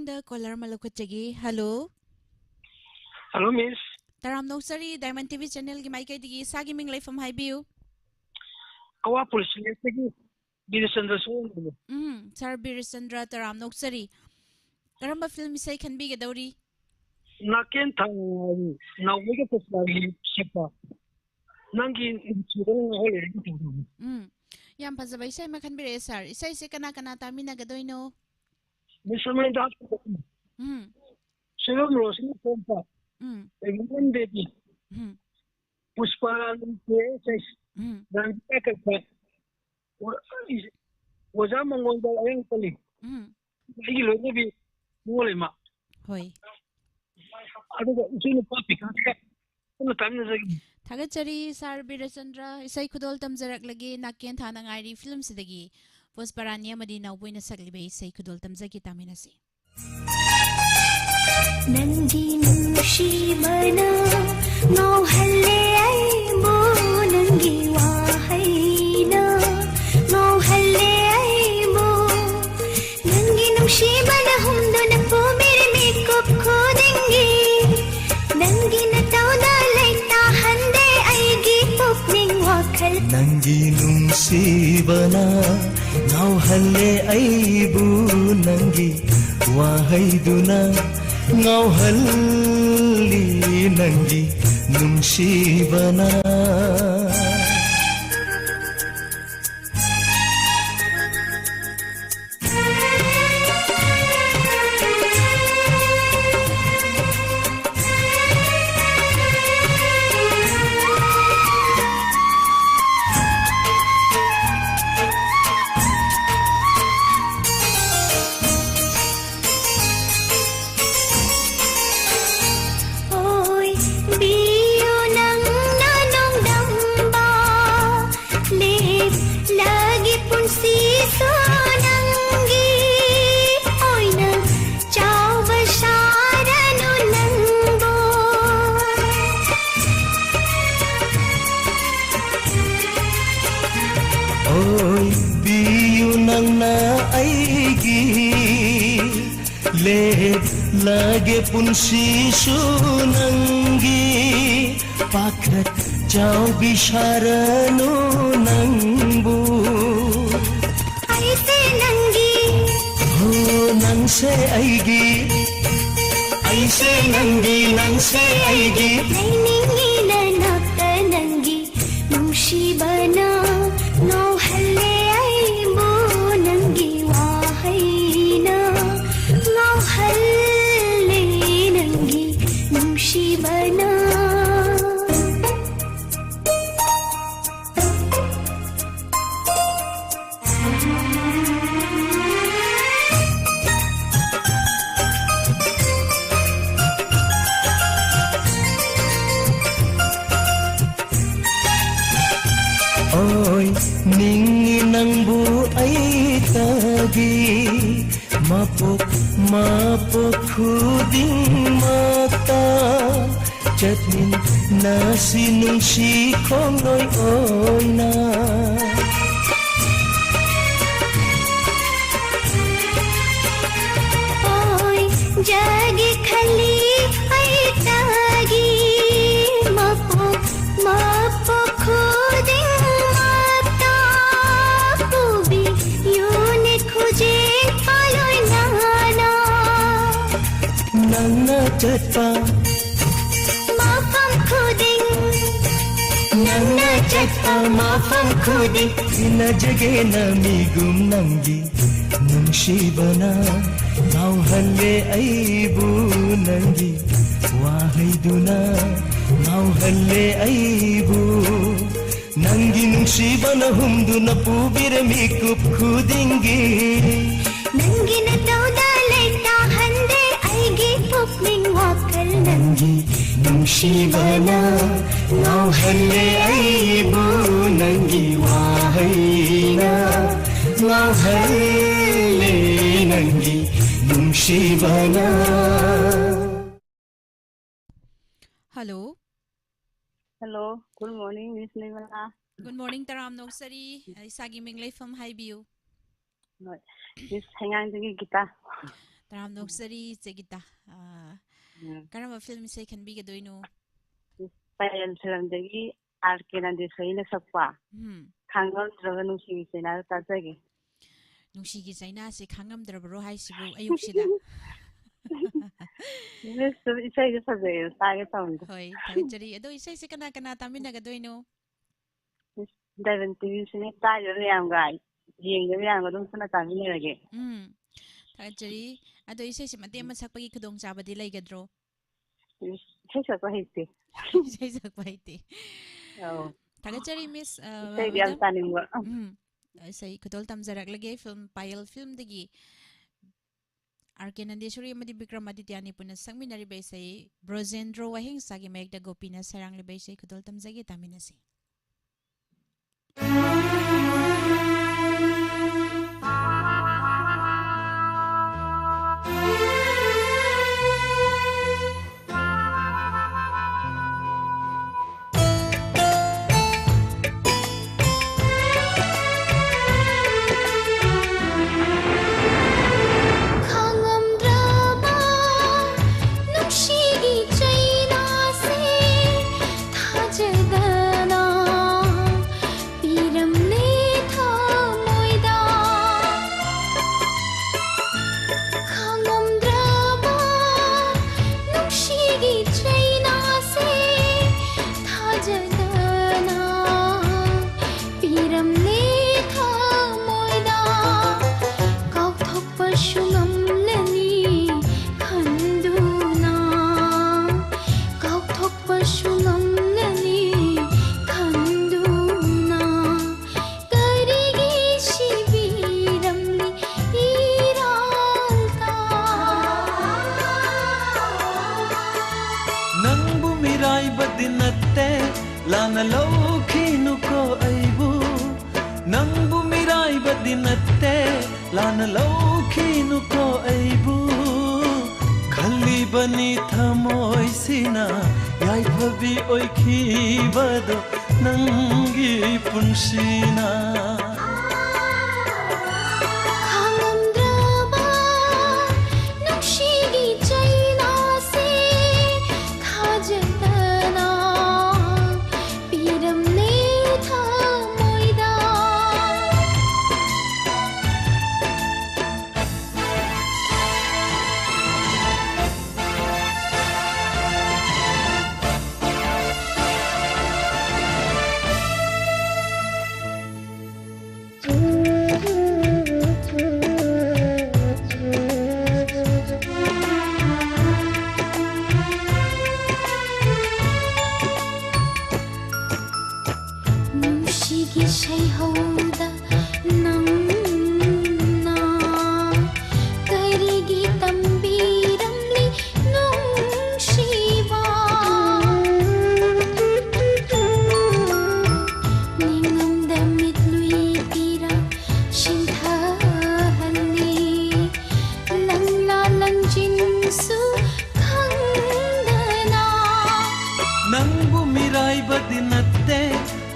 ꯃꯔꯛꯇ caller ꯑꯃ ꯂꯧꯈꯠꯆꯒꯦ꯫ Hello꯫ Hello, miss꯫ ꯇꯔꯥꯝꯅ ꯑꯣꯛꯆꯔꯤ, Diamond T V channelꯒꯤ ꯃꯥꯏꯀꯩꯗꯒꯤ ꯏꯁꯥꯒꯤ ꯃꯤꯡ ꯂꯩꯐꯝ ꯍꯥꯏꯕꯤꯌꯨ꯫ ꯀꯋꯥ police stationꯗꯒꯤ ꯕꯤꯔꯦꯆꯟꯗ꯭ꯔ ꯁꯣꯏꯕꯅꯤ꯫ ꯎꯝ, sir ꯕꯤꯔꯦꯆꯟꯗ꯭ꯔ, ꯇꯔꯥꯝꯅ ꯑꯣꯛꯆꯔꯤ꯫ ꯀꯔꯝꯕ film ꯏꯁꯩ ꯈꯟꯕꯤꯒꯗꯧꯔꯤ? ꯅꯥꯀꯦꯟ ꯊꯥ ꯅꯥꯎꯕꯒ ꯄꯨꯁꯄꯥꯒꯤ ꯁꯛꯄ ꯅꯪꯒꯤ ꯅꯨꯡꯁꯤꯕꯅ ꯉꯥꯎꯍꯜꯂꯦ꯫ ꯎꯝ, ꯌꯥꯝ ꯐꯖꯕ ꯏꯁꯩ ꯑꯃ ꯈꯟꯕꯤꯔꯛꯑꯦ, sir꯫ ꯏꯁꯩꯁꯦ ꯀꯅꯥ ꯀꯅꯥ ꯇꯥꯃꯤꯟꯅꯒꯗꯣꯏꯅꯣ? Miss ꯁꯣꯃꯦꯟꯗꯥꯁ, ꯎꯝ꯫ ꯁꯤꯔꯝ ꯔꯣꯁꯅꯤ ꯄꯣꯝꯄ, ꯎꯝ꯫ ꯔꯦꯃꯣꯟ ꯕꯦꯕꯤ, ꯎꯝ꯫ ꯄꯨꯁꯄꯥ ꯂꯩꯇꯦ, ꯎꯝ꯫ ꯔꯟꯖꯤꯇꯥ ꯀꯛꯄ, ꯑꯣ-, ꯑꯣꯖꯥ ꯃꯉꯣꯟꯗ ꯑꯌꯥꯡꯄꯜꯂꯤ, ꯎꯝ꯫ ꯑꯩꯒꯤ ꯂꯣꯏꯅꯕꯤ ꯅꯤꯉꯣꯜ ꯏꯃꯥ꯫ ꯍꯣꯏ꯫ ꯑꯗꯨꯒ ꯏꯆꯦ ꯅꯨꯄꯥ ꯄꯤꯀꯥꯁꯀ ꯄꯨꯟꯅ ꯇꯥꯃꯤꯟꯅꯖꯒꯦ꯫ ꯊꯥꯒꯠꯆꯔꯤ, sir ꯕꯤꯔꯦꯆꯟꯗ꯭ꯔ꯫ ꯏꯁꯩ ꯈꯨꯗꯣꯜ ꯇꯝꯖꯔꯛꯂꯒꯦ, ꯅꯥꯀꯦꯟ ꯊꯥꯅ ꯉꯥꯏꯔꯤ filmꯁꯤꯗꯒꯤ ꯄꯨꯁꯄꯥꯔꯥꯅꯤ ꯑꯃꯗꯤ ꯅꯥꯎꯕꯣꯏꯅ ꯁꯛꯂꯤꯕ ꯏꯁꯩ ꯈꯨꯗꯣꯜ ꯇꯝꯖꯒꯦ, ꯇꯥꯃꯤꯟꯅꯁꯤ꯫ ꯅꯪꯒꯤ ꯅꯨꯡꯁꯤꯕꯅ ꯉꯥꯎꯍꯜꯂꯦ ꯑꯩꯕꯨ, ꯅꯪꯒꯤ ꯋꯥꯍꯩꯅ ꯉꯥꯎꯍꯜꯂꯦ ꯑꯩꯕꯨ, ꯅꯪꯒꯤ ꯅꯨꯡꯁꯤꯕꯅ ꯍꯨꯝꯗꯨꯅ ꯄꯨꯝꯃꯤꯔꯤ ꯃꯤꯀꯨꯞ ꯈꯨꯗꯤꯡꯒꯤ, ꯅꯪꯒꯤ ꯅꯇꯧꯗ ꯂꯩꯇꯥꯍꯟꯗꯦ ꯑꯩꯒꯤ ꯄꯨꯛꯅꯤꯡ ꯋꯥꯈꯜ꯫ ꯅꯪꯒꯤ ꯅꯨꯡꯁꯤꯕꯅ ꯉꯥꯎꯍꯜꯂꯦ ꯑꯩꯕꯨ, ꯅꯪꯒꯤ ꯋꯥꯍꯩꯗꯨꯅ ꯉꯥꯎꯍꯜꯂꯤ, ꯅꯪꯒꯤ ꯅꯨꯡꯁꯤꯕꯅ꯫ ꯑꯣꯏꯕꯤꯌꯨ ꯅꯪꯅ ꯑꯩꯒꯤ ꯄꯨꯟꯁꯤꯁꯨ ꯅꯪꯒꯤ ꯄꯥꯈꯠ ꯆꯥꯎꯕꯤ ꯁꯥꯔꯅꯨ ꯅꯪꯕꯨ꯫ ꯑꯩꯁꯦ ꯅꯪꯒꯤ꯫ ꯍꯣ, ꯅꯪꯁꯦ ꯑꯩꯒꯤ꯫ ꯑꯩꯁꯦ ꯅꯪꯒꯤ, ꯅꯪꯁꯦ ꯑꯩꯒꯤ꯫ ꯂꯩꯅꯤꯡꯉꯤ ꯅꯅꯥꯛꯇ ꯅꯪꯒꯤ ꯅꯨꯡꯁꯤꯕꯅ ꯉꯥꯎꯍꯜꯂꯦ ꯑꯩꯕꯨ ꯅꯪꯒꯤ ꯋꯥꯍꯩꯅ ꯉꯥꯎꯍꯜꯂꯦ ꯅꯪꯒꯤ ꯅꯨꯡꯁꯤꯕꯅ꯫ ꯑꯣꯏ, ꯅꯤꯡꯉꯤ ꯅꯪꯕꯨ ꯑꯩꯇꯒꯤ ꯃꯄꯣꯛ ꯃꯄꯣꯛ ꯈꯨꯗꯤꯡꯃꯛꯇ ꯆꯠꯃꯤꯟꯅꯁꯤ ꯅꯨꯡꯁꯤ ꯈꯣꯡꯂꯣꯏ ꯑꯣꯏꯅ꯫ ꯑꯣꯏꯖꯒꯦ ꯈꯜꯂꯤ ꯑꯩꯇꯒꯤ ꯃꯄꯣꯛ ꯃꯄꯣꯛ ꯈꯨꯗꯤꯡꯃꯛꯇ ꯄꯨꯕꯤꯌꯨꯅꯦ ꯈꯨꯖꯤꯟ ꯄꯥꯂꯣꯏꯅꯅ꯫ ꯅꯪꯅ ꯆꯠꯄ ꯃꯐꯝ ꯈꯨꯗꯤꯡ, ꯅꯪꯅ ꯆꯠꯄ ꯃꯐꯝ ꯈꯨꯗꯤꯡ ꯏꯟꯅꯖꯒꯦ ꯅꯃꯤꯒꯨꯝ ꯅꯪꯒꯤ ꯅꯨꯡꯁꯤꯕꯅ ꯉꯥꯎꯍꯜꯂꯦ ꯑꯩꯕꯨ ꯅꯪꯒꯤ ꯋꯥꯍꯩꯗꯨꯅ ꯉꯥꯎꯍꯜꯂꯦ ꯑꯩꯕꯨ꯫ ꯅꯪꯒꯤ ꯅꯨꯡꯁꯤꯕꯅ ꯍꯨꯝꯗꯨꯅ ꯄꯨꯕꯤꯔꯦ ꯃꯤꯀꯨꯞ ꯈꯨꯗꯤꯡꯒꯤ꯫ ꯅꯪꯒꯤ ꯅꯇꯧꯗ ꯂꯩꯇꯥꯍꯟꯗꯦ ꯑꯩꯒꯤ ꯄꯨꯛꯅꯤꯡ ꯋꯥꯈꯜ ꯅꯪꯒꯤ ꯅꯨꯡꯁꯤꯕꯅ ꯉꯥꯎꯍꯜꯂꯦ ꯑꯩꯕꯨ ꯅꯪꯒꯤ ꯋꯥꯍꯩꯅ ꯉꯥꯎꯍꯜꯂꯦ ꯅꯪꯒꯤ ꯅꯨꯡꯁꯤꯕꯅ꯫ Hello. Hello, good morning, Miss Nirmala. Good morning, ꯇꯔꯥꯝꯅ ꯑꯣꯛꯆꯔꯤ꯫ ꯏꯁꯥꯒꯤ ꯃꯤꯡ ꯂꯩꯐꯝ ꯍꯥꯏꯕꯤꯌꯨ꯫ ꯍꯣꯏ, Miss ꯍꯩꯉꯥꯡꯗꯒꯤ ꯒꯤꯇꯥ꯫ ꯇꯔꯥꯝꯅ ꯑꯣꯛꯆꯔꯤ, ꯏꯆꯦ ꯒꯤꯇꯥ꯫ ꯑꯥ, ꯎꯝ꯫ ꯀꯔꯝꯕ ꯐꯤꯂꯝ ꯏꯁꯩ ꯈꯟꯕꯤꯒꯗꯣꯏꯅꯣ? ꯄꯥꯌꯦꯜ ꯐꯤꯂꯝꯗꯒꯤ ꯑꯥꯔ ꯀꯦ ꯅꯟꯗꯦꯁꯣꯔꯤꯅ ꯁꯛꯄ ꯎꯝ, ꯈꯥꯡꯉꯝꯗ꯭ꯔꯕ ꯅꯨꯡꯁꯤꯒꯤ ꯆꯩꯅꯥꯗꯣ ꯇꯥꯖꯒꯦ꯫ ꯅꯨꯡꯁꯤꯒꯤ ꯆꯩꯅꯥꯁꯦ ꯈꯥꯡꯉꯝꯗ꯭ꯔꯕꯔꯣ ꯍꯥꯏꯁꯤꯕꯨ ꯑꯌꯨꯛꯁꯤꯗ? ꯃꯤꯁꯁꯨ ꯏꯁꯩꯁꯨ ꯐꯖꯩꯌꯦ, ꯇꯥꯒꯦ ꯇꯧꯅꯤꯗ꯫ ꯍꯣꯏ, ꯊꯥꯒꯠꯆꯔꯤ꯫ ꯑꯗꯣ ꯏꯁꯩꯁꯦ ꯀꯅꯥ ꯀꯅꯥ ꯇꯥꯃꯤꯟꯅꯒꯗꯣꯏꯅꯣ? ꯗꯥꯏꯃꯟ ꯇꯤꯚꯤꯁꯤꯅꯦ, ꯇꯥꯔꯤꯕ ꯃꯌꯥꯝꯒ, ꯌꯦꯡꯉꯤꯕ ꯃꯌꯥꯝꯒ ꯑꯗꯨꯝ ꯄꯨꯟꯅ ꯇꯥꯃꯤꯟꯅꯔꯒꯦ꯫ ꯎꯝ, ꯊꯥꯒꯠꯆꯔꯤ꯫ ꯑꯗꯣ ꯏꯁꯩꯁꯦ ꯃꯇꯦꯛ ꯑꯃ ꯁꯛꯄꯒꯤ ꯈꯨꯗꯣꯡꯆꯥꯕꯗꯤ ꯂꯩꯒꯗ꯭ꯔꯣ? ꯏꯁꯩ ꯁꯛꯄ ꯍꯩꯇꯦ꯫ ꯏꯁꯩ ꯁꯛꯄ ꯍꯩꯇꯦ꯫ ꯑꯧ꯫ ꯊꯥꯒꯠꯆꯔꯤ, ꯃꯤꯁ꯫ ꯑ, ꯏꯁꯩꯗꯤ ꯌꯥꯝ ꯃꯦꯗꯥꯝ꯫ ꯎꯝ꯫ ꯎꯝ, ꯏꯁꯩ ꯈꯨꯗꯣꯜ ꯇꯝꯖꯔꯛꯂꯒꯦ꯫ ꯐꯤꯂꯝ ꯄꯥꯌꯦꯜ ꯐꯤꯂꯝꯗꯒꯤ ꯑꯥꯔ ꯀꯦ ꯅꯟꯗꯦꯁꯣꯔꯤ ꯑꯃꯗꯤ ꯕꯤꯀ꯭ꯔꯝ ꯑꯥꯗꯤꯇ꯭ꯌꯥꯅꯤ ꯄꯨꯟꯅ ꯁꯛꯃꯤꯟꯅꯔꯤꯕ ꯏꯁꯩ ꯕ꯭ꯔꯣꯖꯦꯟꯗ꯭ꯔꯣ ꯋꯥꯍꯦꯡꯁꯥꯒꯤ ꯃꯌꯦꯛꯇ ꯒꯣꯄꯤꯅ ꯁꯩꯔꯥꯡꯂꯤꯕ ꯏꯁꯩ ꯈꯨꯗꯣꯜ ꯇꯝꯖꯒꯦ, ꯇꯥꯃꯤꯟꯅꯁꯤ꯫ ꯈꯥꯡꯉꯝꯗ꯭ꯔꯕ ꯅꯨꯡꯁꯤꯒꯤ ꯆꯩꯅꯥꯁꯦ ꯊꯥꯖꯗꯅ ꯄꯤꯔꯝꯂꯦ ꯊꯃꯣꯏꯗ꯫ ꯈꯥꯡꯉꯝꯗ꯭ꯔꯕ ꯅꯨꯡꯁꯤꯒꯤ ꯆꯩꯅꯥꯁꯦ ꯊꯥꯖꯗꯅ ꯄꯤꯔꯝꯂꯦ ꯊꯃꯣꯏꯗ꯫ ꯀꯥꯎꯊꯣꯛꯄꯁꯨ ꯉꯝꯂꯅꯤ ꯈꯟꯗꯨꯅ, ꯀꯥꯎꯊꯣꯛꯄꯁꯨ ꯉꯝꯂꯅꯤ ꯈꯟꯗꯨꯅ, ꯀꯔꯤꯒꯤ ꯁꯤꯕꯤꯔꯝꯂꯤ ꯏꯔꯥꯜꯇ? ꯅꯪꯕꯨ ꯃꯤꯔꯥꯏꯕꯗꯤ ꯅꯠꯇꯦ, ꯂꯥꯟꯅ ꯂꯧꯈꯤꯅꯨꯀꯣ ꯑꯩꯕꯨ꯫ ꯅꯪꯕꯨ ꯃꯤꯔꯥꯏꯕꯗꯤ ꯅꯠꯇꯦ, ꯂꯥꯟꯅ ꯂꯧꯈꯤꯅꯨꯀꯣ ꯑꯩꯕꯨ꯫ ꯈꯜꯂꯤꯕꯅꯤ ꯊꯃꯣꯏꯁꯤꯅ, ꯌꯥꯏꯐꯕꯤ ꯑꯣꯏꯈꯤꯕꯗꯣ ꯅꯪꯒꯤ ꯄꯨꯟꯁꯤꯅ꯫ ꯈꯥꯡꯉꯝꯗ꯭ꯔꯕ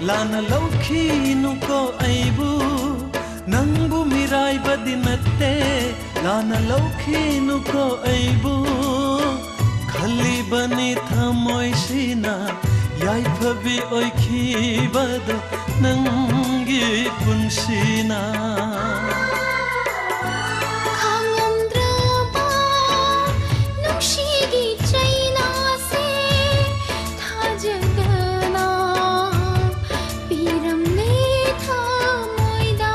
ꯂꯥꯟꯅ ꯂꯧꯈꯤꯅꯨꯀꯣ ꯑꯩꯕꯨ, ꯅꯪꯕꯨ ꯃꯤꯔꯥꯏꯕꯗꯤ ꯅꯠꯇꯦ꯫ ꯂꯥꯟꯅ ꯂꯧꯈꯤꯅꯨꯀꯣ ꯑꯩꯕꯨ, ꯈꯜꯂꯤꯕꯅꯤ ꯊꯃꯣꯏꯁꯤꯅ, ꯌꯥꯏꯐꯕꯤ ꯑꯣꯏꯈꯤꯕꯗꯣ ꯅꯪꯒꯤ ꯄꯨꯟꯁꯤꯅ꯫ ꯈꯥꯡꯉꯝꯗ꯭ꯔꯕ ꯅꯨꯡꯁꯤꯒꯤ ꯆꯩꯅꯥꯁꯦ ꯊꯥꯖꯗꯅ ꯄꯤꯔꯝꯂꯦ ꯊꯃꯣꯏꯗ꯫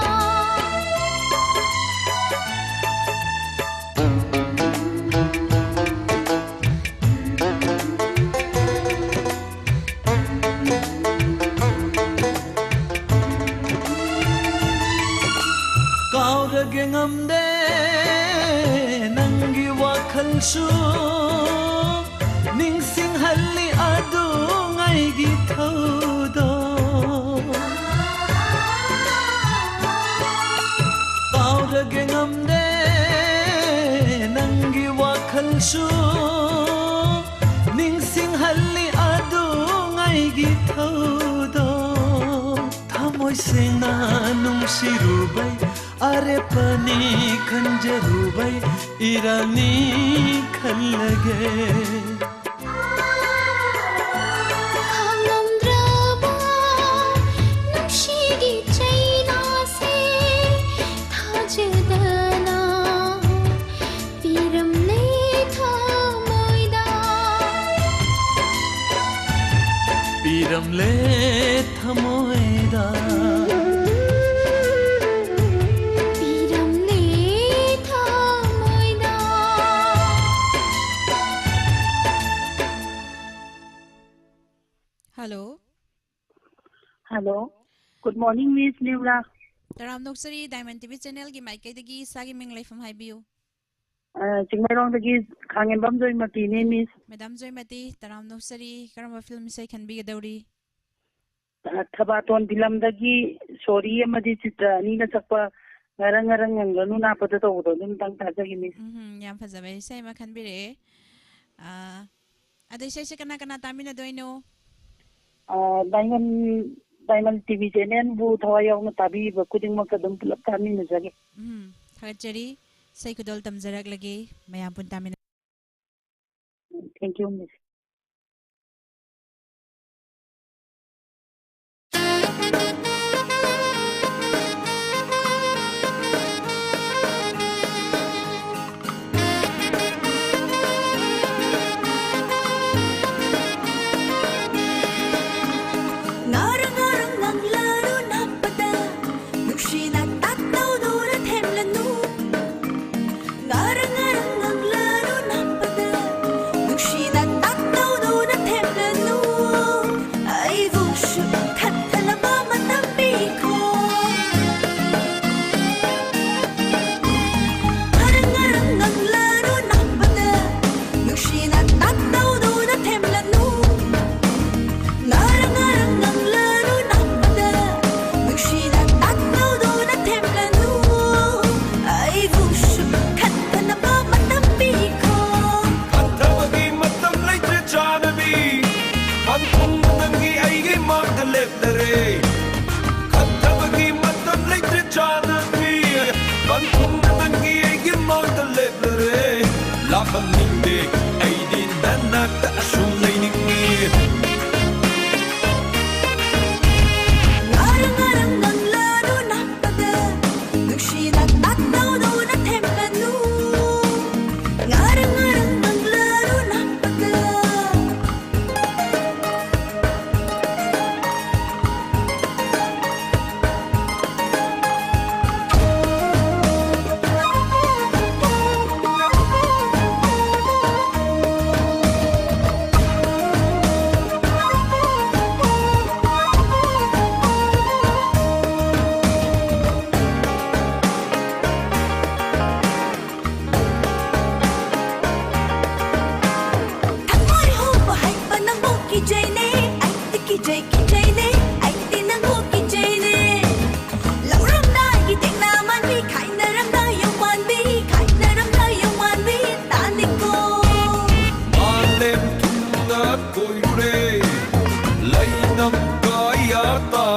ꯀꯥꯎꯔꯒꯦ ꯉꯝꯗꯦ ꯅꯪꯒꯤ ꯋꯥꯈꯜꯁꯨ, ꯅꯤꯡꯁꯤꯡꯍꯜꯂꯤ ꯑꯗꯨ ꯉꯥꯏꯒꯤ ꯊꯧꯗꯣꯛ꯫ ꯀꯥꯎꯔꯒꯦ ꯉꯝꯗꯦ ꯅꯪꯒꯤ ꯋꯥꯈꯜꯁꯨ, ꯅꯤꯡꯁꯤꯡꯍꯜꯂꯤ ꯑꯗꯨ ꯉꯥꯏꯒꯤ ꯊꯧꯗꯣꯛ꯫ ꯊꯃꯣꯏ ꯁꯦꯡꯅ ꯅꯨꯡꯁꯤꯔꯨꯕꯩ ꯑꯔꯦꯞꯄꯅꯤ ꯈꯟꯖꯔꯨꯕꯩ ꯏꯔꯥꯜꯅꯤ ꯈꯜꯂꯒꯦ꯫ ꯈꯥꯡꯉꯝꯗ꯭ꯔꯕ ꯅꯨꯡꯁꯤꯒꯤ ꯆꯩꯅꯥꯁꯦ ꯊꯥꯖꯗꯅ ꯄꯤꯔꯝꯂꯦ ꯊꯃꯣꯏꯗ꯫ ꯄꯤꯔꯝꯂꯦ ꯊꯃꯣꯏꯗ꯫ ꯄꯤꯔꯝꯂꯦ ꯊꯃꯣꯏꯗ꯫ Hello. Hello. Good morning, Miss Niula. ꯇꯔꯥꯝꯅ ꯑꯣꯛꯆꯔꯤ, Diamond ꯇꯤ ꯚꯤ channel ꯒꯤ ꯃꯥꯏꯀꯩꯗꯒꯤ ꯏꯁꯥꯒꯤ ꯃꯤꯡ ꯂꯩꯐꯝ ꯍꯥꯏꯕꯤꯌꯨ꯫ ꯑ, ꯆꯤꯡꯃꯩꯔꯣꯡꯗꯒꯤ ꯈꯥꯉꯦꯝꯕꯝ ꯖꯣꯏꯃꯇꯤꯅꯦ, Miss꯫ Madam ꯖꯣꯏꯃꯇꯤ, ꯇꯔꯥꯝꯅ ꯑꯣꯛꯆꯔꯤ, ꯀꯔꯝꯕ film ꯏꯁꯩ ꯈꯟꯕꯤꯒꯗꯧꯔꯤ? ꯑ, ꯊꯕꯥꯇꯣꯟ film ꯗꯒꯤ ꯁꯣꯔꯤ ꯑꯃꯗꯤ ꯆꯤꯇ꯭ꯔ ꯑꯅꯤꯅ ꯁꯛꯄ ꯉꯔꯪ ꯉꯔꯪ ꯉꯪꯒꯅꯨ ꯅꯥꯞꯄꯗ ꯇꯧꯕꯗꯣ ꯑꯗꯨꯝꯇꯪ ꯇꯥꯖꯒꯦ, Miss꯫ ꯎꯝꯍꯨꯝ, ꯌꯥꯝ ꯐꯖꯕ ꯏꯁꯩ ꯑꯃ ꯈꯟꯕꯤꯔꯛꯑꯦ꯫ ꯑ, ꯑꯗꯣ ꯏꯁꯩꯁꯦ ꯀꯅꯥ ꯀꯅꯥ ꯇꯥꯃꯤꯟꯅꯗꯣꯏꯅꯣ? ꯑ, Diamond ꯗꯥꯏꯃꯟ ꯇꯤ ꯚꯤ ꯆꯦꯅꯦꯜꯕꯨ ꯊꯋꯥꯏ ꯌꯥꯎꯅ ꯇꯥꯕꯤꯕ ꯈꯨꯗꯤꯡꯃꯛꯇ ꯑꯗꯨꯝ ꯄꯨꯂꯞ ꯇꯥꯃꯤꯟꯅꯖꯒꯦ꯫ ꯎꯝ, ꯊꯥꯒꯠꯆꯔꯤ꯫ ꯏꯁꯩ ꯈꯨꯗꯣꯜ ꯇꯝꯖꯔꯛꯂꯒꯦ꯫ ꯃꯌꯥꯝ ꯄꯨꯟ ꯇꯥꯃꯤꯟꯅ- Thank you, Miss. ꯉꯥꯔꯪ ꯉꯥꯔꯪ ꯉꯥꯡꯂꯅꯨ ꯅꯥꯞꯄꯗ, ꯅꯨꯡꯁꯤꯅ ꯇꯥꯛꯇꯧꯗꯨꯅ ꯊꯦꯝꯂꯅꯨ꯫ ꯉꯥꯔꯪ ꯉꯥꯔꯪ ꯉꯥꯡꯂꯅꯨ ꯅꯥꯞꯄꯗ, ꯅꯨꯡꯁꯤꯅ ꯇꯥꯛꯇꯧꯗꯨꯅ ꯊꯦꯝꯂꯅꯨ꯫ ꯑꯩꯕꯨꯁꯨ ꯈꯟꯊꯅꯕ ꯃꯇꯝ ꯄꯤꯈꯣ꯫ ꯉꯥꯔꯪ ꯉꯥꯔꯪ ꯉꯥꯡꯂꯅꯨ ꯅꯥꯞꯄꯗ, ꯅꯨꯡꯁꯤꯅ ꯇꯥꯛꯇꯧꯗꯨꯅ ꯊꯦꯝꯂꯅꯨ꯫ ꯉꯥꯔꯪ ꯉꯥꯔꯪ ꯉꯥꯡꯂꯅꯨ ꯅꯥꯞꯄꯗ, ꯅꯨꯡꯁꯤꯅ ꯇꯥꯛꯇꯧꯗꯨꯅ ꯊꯦꯝꯂꯅꯨ꯫ ꯑꯩꯕꯨꯁꯨ ꯈꯟꯊꯅꯕ ꯃꯇꯝ ꯄꯤꯈꯣ꯫ ꯈꯟꯊꯕꯒꯤ ꯃꯇꯝ ꯂꯩꯇ꯭ꯔꯦ ꯆꯥꯅꯕꯤ, ꯄꯟꯊꯨꯡ ꯅꯪꯒꯤ ꯑꯩꯒꯤ ꯃꯥꯡꯗ ꯂꯦꯞꯂꯔꯦ꯫ ꯈꯟꯊꯕꯒꯤ ꯃꯇꯝ ꯂꯩꯇ꯭ꯔꯦ ꯆꯥꯅꯕꯤ, ꯄꯟꯊꯨꯡ ꯅꯪꯒꯤ ꯑꯩꯒꯤ ꯃꯥꯡꯗ ꯂꯦꯞꯂꯔꯦ꯫ ꯂꯥꯛꯍꯟꯅꯤꯡꯗꯦ, ꯑꯩꯗꯤ ꯅꯅꯥꯛꯇ ꯑꯁꯨꯝ ꯂꯩꯅꯤꯡꯉꯤ꯫ ꯉꯥꯔꯪ ꯉꯥꯔꯪ ꯉꯥꯡꯂꯅꯨ ꯅꯥꯞꯄꯗ, ꯅꯨꯡꯁꯤꯅ ꯇꯥꯛꯇꯧꯗꯨꯅ ꯊꯦꯝꯂꯅꯨ꯫ ꯉꯥꯔꯪ ꯉꯥꯔꯪ ꯉꯥꯡꯂꯅꯨ ꯅꯥꯞꯄꯗ꯫ ꯊꯃꯣꯏ ꯍꯨꯕ ꯍꯩꯕ ꯅꯪꯕꯨ ꯀꯤꯖꯩꯅꯦ, ꯑꯩꯗꯤ ꯀꯤꯖꯩ, ꯀꯤꯖꯩꯅꯦ, ꯑꯩꯗꯤ ꯅꯪꯕꯨ ꯀꯤꯖꯩꯅꯦ꯫ ꯂꯧꯔꯝꯗꯥꯏꯒꯤ ꯇꯦꯛꯅ ꯃꯥꯟꯕꯤ, ꯈꯥꯏꯅꯔꯝꯗꯥꯏ ꯌꯣꯡ ꯃꯥꯟꯕꯤ, ꯈꯥꯏꯅꯔꯝꯗꯥꯏ ꯌꯣꯡ ꯃꯥꯟꯕꯤ, ꯇꯥꯅꯤꯡꯀꯣ꯫ ꯃꯥꯂꯦꯝ ꯊꯨꯡꯅ ꯀꯣꯏꯔꯨꯔꯦ, ꯂꯩꯅꯝ ꯀꯌꯥ ꯇꯥ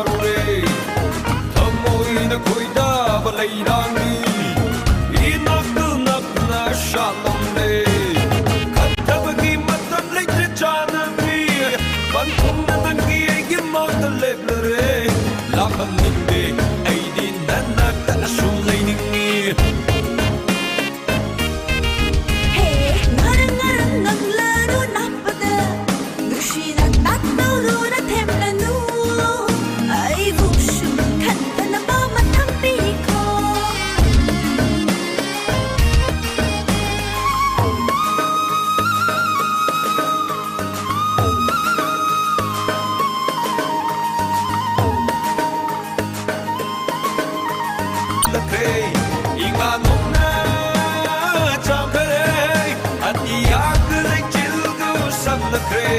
ꯈ꯭ꯔꯦ꯫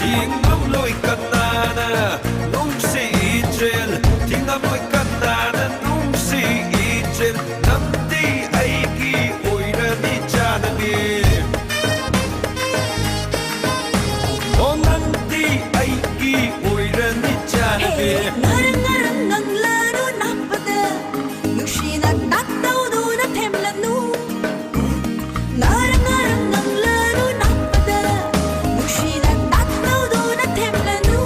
ꯊꯤꯡꯉꯝꯂꯣꯏ ꯀꯅꯥꯅ ꯅꯨꯡꯁꯤ ꯏꯆꯦꯜ, ꯊꯤꯡꯉꯝꯂꯣꯏ ꯀꯅꯥꯅ ꯅꯨꯡꯁꯤ ꯏꯆꯦꯜ, ꯅꯪꯗꯤ ꯑꯩꯒꯤ ꯑꯣꯏꯔꯅꯤ ꯆꯥꯅꯕꯤ꯫ ꯑꯣ, ꯅꯪꯗꯤ ꯑꯩꯒꯤ ꯑꯣꯏꯔꯅꯤ ꯆꯥꯅꯕꯤ꯫ ꯍꯦ, ꯉꯔꯪ ꯉꯔꯪ ꯉꯪꯂꯅꯨ ꯅꯥꯞꯄꯗ, ꯅꯨꯡꯁꯤꯅ ꯇꯥꯛꯇꯧꯗꯨꯅ ꯊꯦꯝꯂꯅꯨ꯫ ꯉꯔꯪ ꯉꯔꯪ ꯉꯪꯂꯅꯨ ꯅꯥꯞꯄꯗ, ꯅꯨꯡꯁꯤꯅ ꯇꯥꯛꯇꯧꯗꯨꯅ ꯊꯦꯝꯂꯅꯨ꯫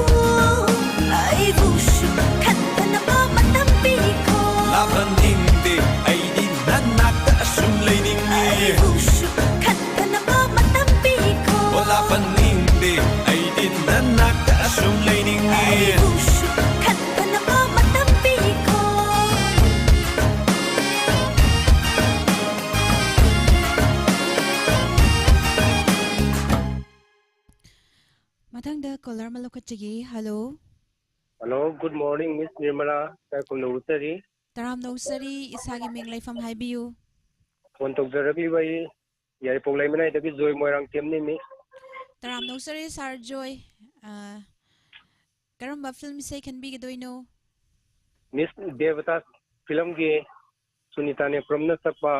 ꯑꯩꯕꯨꯁꯨ ꯈꯟꯊꯅꯕ ꯃꯇꯝ ꯄꯤꯈꯣ꯫ ꯂꯥꯛꯍꯟꯅꯤꯡꯗꯦ ꯑꯩꯗꯤ ꯅꯅꯥꯛꯇ ꯑꯁꯨꯝ ꯂꯩꯅꯤꯡꯉꯤ꯫ ꯑꯩꯕꯨꯁꯨ ꯈꯟꯊꯅꯕ ꯃꯇꯝ ꯄꯤꯈꯣ꯫ ꯑꯣ, ꯂꯥꯛꯍꯟꯅꯤꯡꯗꯦ ꯑꯩꯗꯤ ꯅꯅꯥꯛꯇ ꯑꯁꯨꯝ ꯂꯩꯅꯤꯡꯉꯤ꯫ ꯑꯩꯕꯨꯁꯨ ꯈꯟꯊꯅꯕ ꯃꯇꯝ ꯄꯤꯈꯣ꯫ ꯃꯊꯪꯗ ꯀꯣꯂꯔ ꯑꯃ ꯂꯧꯈꯠꯆꯒꯦ꯫ Hello. Hello, good morning, Miss Nirmala. ꯇꯥꯏꯈꯨꯝꯅ ꯎꯠꯆꯔꯤ꯫ ꯇꯔꯥꯝꯅ ꯎꯆꯔꯤ, ꯏꯁꯥꯒꯤ ꯃꯤꯡ ꯂꯩꯐꯝ ꯍꯥꯏꯕꯤꯌꯨ꯫ ꯐꯣꯟ ꯇꯧꯖꯔꯛꯂꯤꯕ ꯑꯩ ꯌꯥꯏꯔꯤꯄꯣꯛ ꯂꯩꯃꯅꯥꯏꯗꯒꯤ ꯖꯣꯏ ꯃꯣꯏꯔꯥꯡꯊꯦꯝꯅꯤ, ꯃꯤ꯫ ꯇꯔꯥꯝꯅ ꯎꯆꯔꯤ, ꯁꯥꯔ ꯖꯣꯏ꯫ ꯑ, ꯀꯔꯝꯕ ꯐꯤꯂꯝ ꯏꯁꯩ ꯈꯟꯕꯤꯒꯗꯣꯏꯅꯣ? ꯃꯤꯁ ꯗꯦꯕꯇꯥ ꯐꯤꯂꯝꯒꯤ ꯁꯨꯅꯤꯇꯥ ꯅꯦꯄ꯭ꯔꯝꯅ ꯁꯛꯄ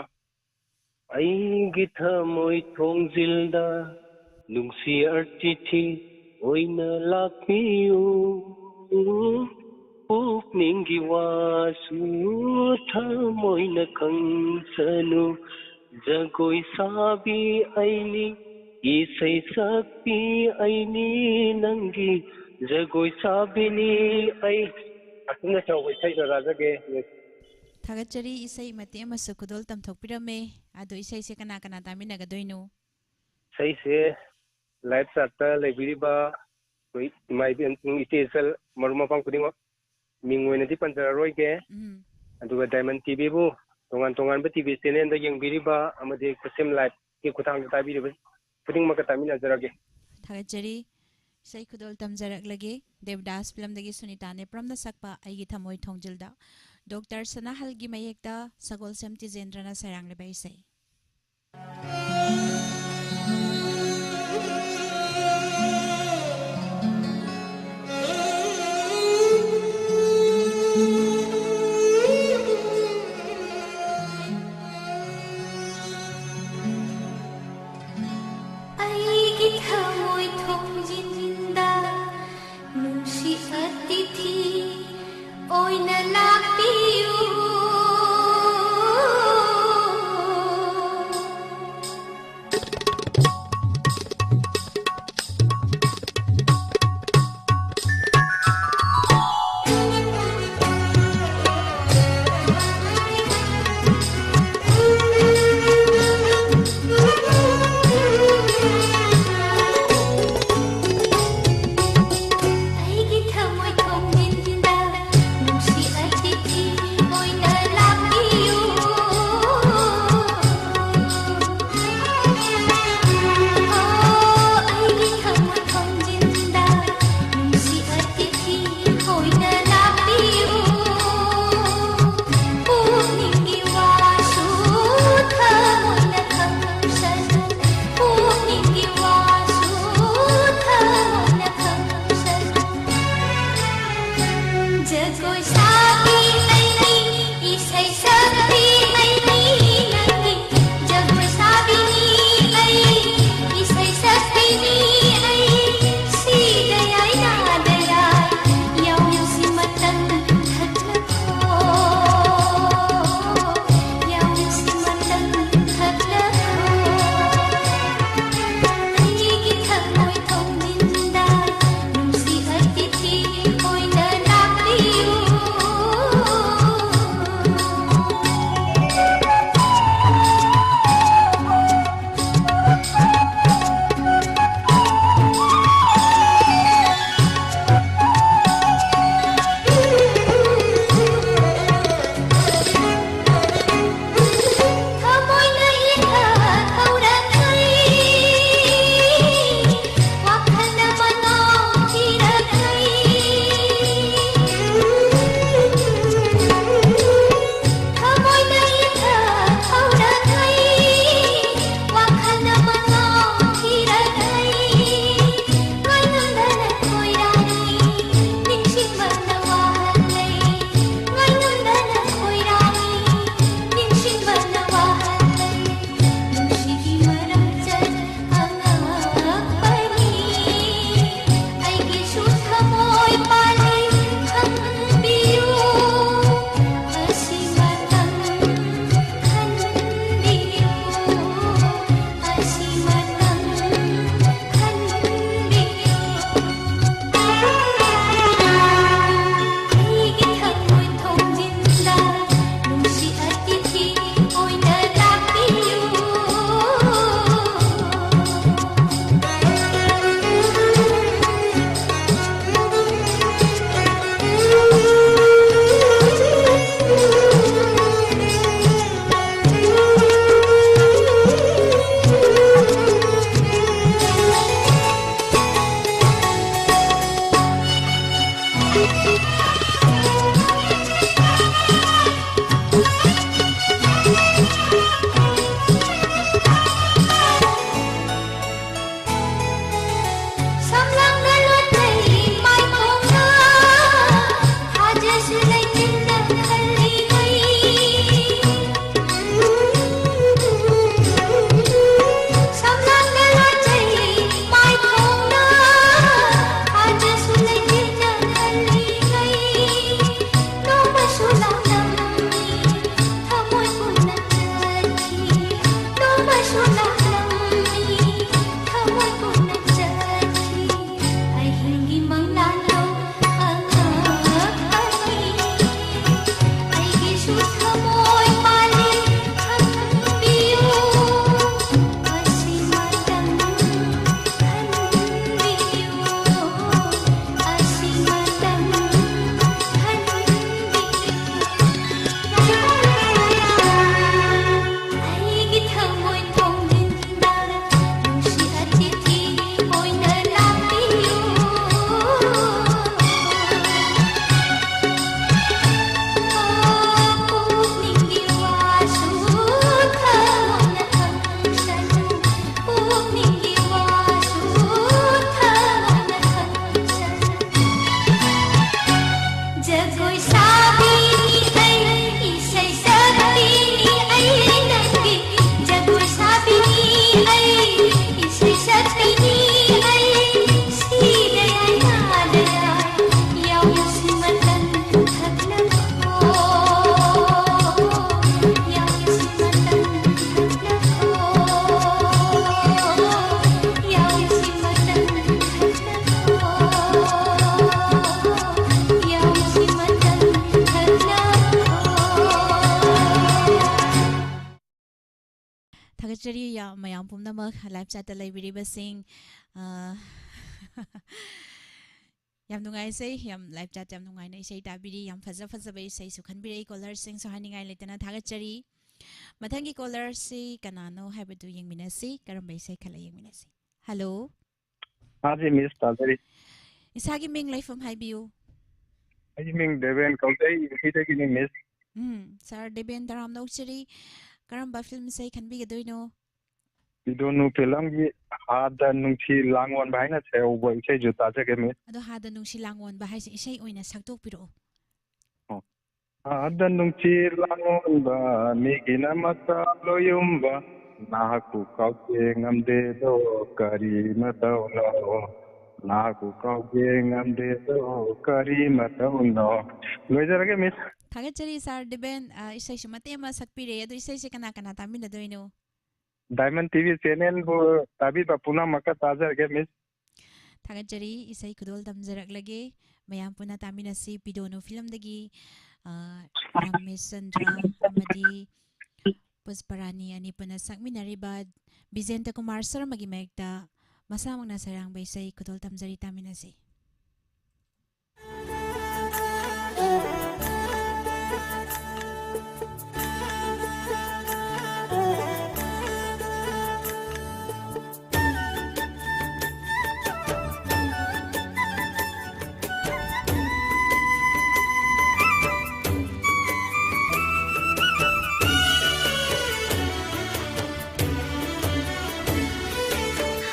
ꯑꯩꯒꯤ ꯊꯃꯣꯏ ꯊꯣꯡꯖꯤꯜꯗ ꯅꯨꯡꯁꯤ ꯑꯔꯊꯤꯊꯤ ꯑꯣꯏꯅ ꯂꯥꯛꯄꯤꯌꯨ꯫ ꯄꯨꯛꯅꯤꯡꯒꯤ ꯋꯥꯁꯨ ꯊꯃꯣꯏꯅ ꯈꯪꯁꯅꯨ꯫ ꯖꯒꯣꯏ ꯁꯥꯕꯤ ꯑꯩꯅꯤ, ꯏꯁꯩ ꯁꯛꯄꯤ ꯑꯩꯅꯤ, ꯅꯪꯒꯤ ꯖꯒꯣꯏ ꯁꯥꯕꯤꯅꯤ ꯑꯩ꯫ ꯑꯁꯨꯝꯅ ꯇꯧꯕ ꯏꯁꯩ ꯁꯔꯥꯖꯒꯦ꯫ ꯊꯥꯒꯠꯆꯔꯤ, ꯏꯁꯩ ꯃꯇꯦꯛ ꯑꯃꯁꯨ ꯈꯨꯗꯣꯜ ꯇꯝꯊꯣꯛꯄꯤꯔꯝꯃꯦ꯫ ꯑꯗꯣ ꯏꯁꯩꯁꯦ ꯀꯅꯥ ꯀꯅꯥ ꯇꯥꯃꯤꯟꯅꯒꯗꯣꯏꯅꯣ? ꯏꯁꯩꯁꯦ ꯂꯥꯏꯚ ꯆꯥꯠꯇ ꯂꯩꯕꯤꯔꯤꯕ ꯑꯩꯈꯣꯏ ꯏꯃꯥ ꯏꯕꯦꯟꯁꯤꯡ, ꯏꯆꯦ ꯏꯆꯜ, ꯃꯔꯨꯞ ꯃꯄꯥꯡ ꯈꯨꯗꯤꯡꯃꯛ ꯃꯤꯡ ꯑꯣꯏꯅꯗꯤ ꯄꯟꯖꯔꯔꯣꯏꯒꯦ꯫ ꯎꯝ꯫ ꯑꯗꯨꯒ ꯗꯥꯏꯃꯟ ꯇꯤꯚꯤꯕꯨ ꯇꯣꯉꯥꯟ ꯇꯣꯉꯥꯟꯕ ꯇꯤꯚꯤ ꯆꯦꯅꯦꯜꯗ ꯌꯦꯡꯕꯤꯔꯤꯕ ꯑꯃꯗꯤ ꯈꯨꯠꯁꯦꯝ ꯂꯥꯏꯚꯀꯤ ꯈꯨꯠꯊꯥꯡꯗ ꯇꯥꯕꯤꯔꯤꯕ ꯈꯨꯗꯤꯡꯃꯛꯀ ꯇꯥꯃꯤꯟꯅꯖꯔꯒꯦ꯫ ꯊꯥꯒꯠꯆꯔꯤ꯫ ꯏꯁꯩ ꯈꯨꯗꯣꯜ ꯇꯝꯖꯔꯛꯂꯒꯦ꯫ ꯗꯦꯕꯗꯥꯁ ꯐꯤꯂꯝꯗꯒꯤ ꯁꯨꯅꯤꯇꯥ ꯅꯦꯄ꯭ꯔꯝꯅ ꯁꯛꯄ ꯑꯩꯒꯤ ꯊꯃꯣꯏ ꯊꯣꯡꯖꯤꯜꯗ꯫ ꯗꯣꯛꯇꯔ ꯁꯅꯥꯍꯜꯒꯤ ꯃꯌꯦꯛꯇ ꯁꯒꯣꯜꯁꯦꯝ ꯇꯤꯖꯦꯟꯗ꯭ꯔꯅ ꯁꯩꯔꯥꯡꯂꯤꯕ ꯏꯁꯩ꯫ ꯊꯥꯒꯠꯆꯔꯤ ꯌꯥꯝ, ꯃꯌꯥꯝ ꯄꯨꯝꯅꯃꯛ live chatꯇ ꯂꯩꯕꯤꯔꯤꯕꯁꯤꯡ꯫ ꯑ, ꯌꯥꯝ ꯅꯨꯡꯉꯥꯏꯖꯩ, ꯌꯥꯝ live chat ꯌꯥꯝ ꯅꯨꯡꯉꯥꯏꯅ ꯏꯁꯩ ꯇꯥꯕꯤꯔꯤ, ꯌꯥꯝ ꯐꯖ ꯐꯖꯕ ꯏꯁꯩꯁꯨ ꯈꯟꯕꯤꯔꯛꯏ꯫ Callerꯁꯤꯡꯁꯨ ꯍꯥꯏꯅꯤꯡꯉꯥꯏ ꯂꯩꯇꯅ ꯊꯥꯒꯠꯆꯔꯤ꯫ ꯃꯊꯪꯒꯤ callerꯁꯤ ꯀꯅꯥꯅꯣ ꯍꯥꯏꯕꯗꯨ ꯌꯦꯡꯃꯤꯟꯅꯁꯤ, ꯀꯔꯝꯕ ꯏꯁꯩ ꯈꯜꯂ ꯌꯦꯡꯃꯤꯟꯅꯁꯤ꯫ Hello꯫ ꯍꯥ ꯖꯤ, miss, ꯇꯥꯖꯔꯤ꯫ ꯏꯁꯥꯒꯤ ꯃꯤꯡ, ꯂꯩꯐꯝ ꯍꯥꯏꯕꯤꯌꯨ꯫ ꯑꯩꯒꯤ ꯃꯤꯡ ꯗꯦꯕꯦꯟ ꯀꯧꯖꯩ, ꯌꯨꯄꯤꯗꯒꯤꯅꯤ, miss꯫ ꯎꯝ, sir ꯗꯦꯕꯦꯟ, ꯇꯔꯥꯝꯅ ꯑꯣꯛꯆꯔꯤ꯫ ꯀꯔꯝꯕ film ꯏꯁꯩ ꯈꯟꯕꯤꯒꯗꯣꯏꯅꯣ? ꯄꯤꯗꯣꯅꯨ filmꯒꯤ ꯍꯥꯗ ꯅꯨꯡꯁꯤ ꯂꯥꯡꯑꯣꯟꯕ ꯍꯥꯏꯅ ꯁꯩꯍꯧꯕ ꯏꯁꯩꯁꯨ ꯇꯥꯖꯒꯦ, miss꯫ ꯑꯗꯣ ꯍꯥꯗ ꯅꯨꯡꯁꯤ ꯂꯥꯡꯑꯣꯟꯕ ꯍꯥꯏꯁꯦ ꯏꯁꯩ ꯑꯣꯏꯅ ꯁꯛꯇꯣꯛꯄꯤꯔꯛꯑꯣ꯫ ꯑꯣ꯫ ꯍꯥꯗ ꯅꯨꯡꯁꯤ ꯂꯥꯡꯑꯣꯟꯕ, ꯃꯤꯒꯤꯅ ꯃꯆꯥ ꯂꯣꯌꯨꯝꯕ, ꯅꯍꯥꯛꯄꯨ ꯀꯥꯎꯖꯦ ꯉꯝꯗꯦꯗꯣ, ꯀꯔꯤ ꯃꯇꯧꯅꯣ? ꯅꯍꯥꯛꯄꯨ ꯀꯥꯎꯖꯦ ꯉꯝꯗꯦꯗꯣ, ꯀꯔꯤ ꯃꯇꯧꯅꯣ? ꯂꯣꯏꯖꯔꯒꯦ, miss꯫ ꯊꯥꯒꯠꯆꯔꯤ, sir ꯗꯦꯕꯦꯟ꯫ ꯑ, ꯏꯁꯩꯁꯨ ꯃꯇꯦꯛ ꯑꯃ ꯁꯛꯄꯤꯔꯦ꯫ ꯑꯗꯣ ꯏꯁꯩꯁꯦ ꯀꯅꯥ ꯀꯅꯥ ꯇꯥꯃꯤꯟꯅꯗꯣꯏꯅꯣ? Diamond TV channelꯕꯨ ꯇꯥꯕꯤꯕ ꯄꯨꯝꯅꯃꯛꯀ ꯇꯥꯖꯔꯒꯦ, miss꯫ ꯊꯥꯒꯠꯆꯔꯤ꯫ ꯏꯁꯩ ꯈꯨꯗꯣꯜ ꯇꯝꯖꯔꯛꯂꯒꯦ꯫ ꯃꯌꯥꯝ ꯄꯨꯟꯅ ꯇꯥꯃꯤꯟꯅꯁꯤ꯫ ꯄꯤꯗꯣꯅꯨ filmꯗꯒꯤ, ꯑ, ꯔꯥꯃꯦꯁꯆꯟꯗ꯭ꯔ ꯑꯃꯗꯤ ꯄꯨꯁꯄꯔꯥꯅꯤ ꯑꯅꯤ ꯄꯨꯟꯅ ꯁꯛꯃꯤꯟꯅꯔꯤꯕ ꯕꯤꯖꯦꯟꯇ ꯀꯨꯃꯥꯔ ꯁꯔꯃꯒꯤ ꯃꯥꯌꯦꯛꯇ ꯃꯁꯥꯃꯛꯅ ꯁꯩꯔꯥꯡꯕ ꯏꯁꯩ ꯈꯨꯗꯣꯜ ꯇꯝꯖꯔꯤ, ꯇꯥꯃꯤꯟꯅꯁꯤ꯫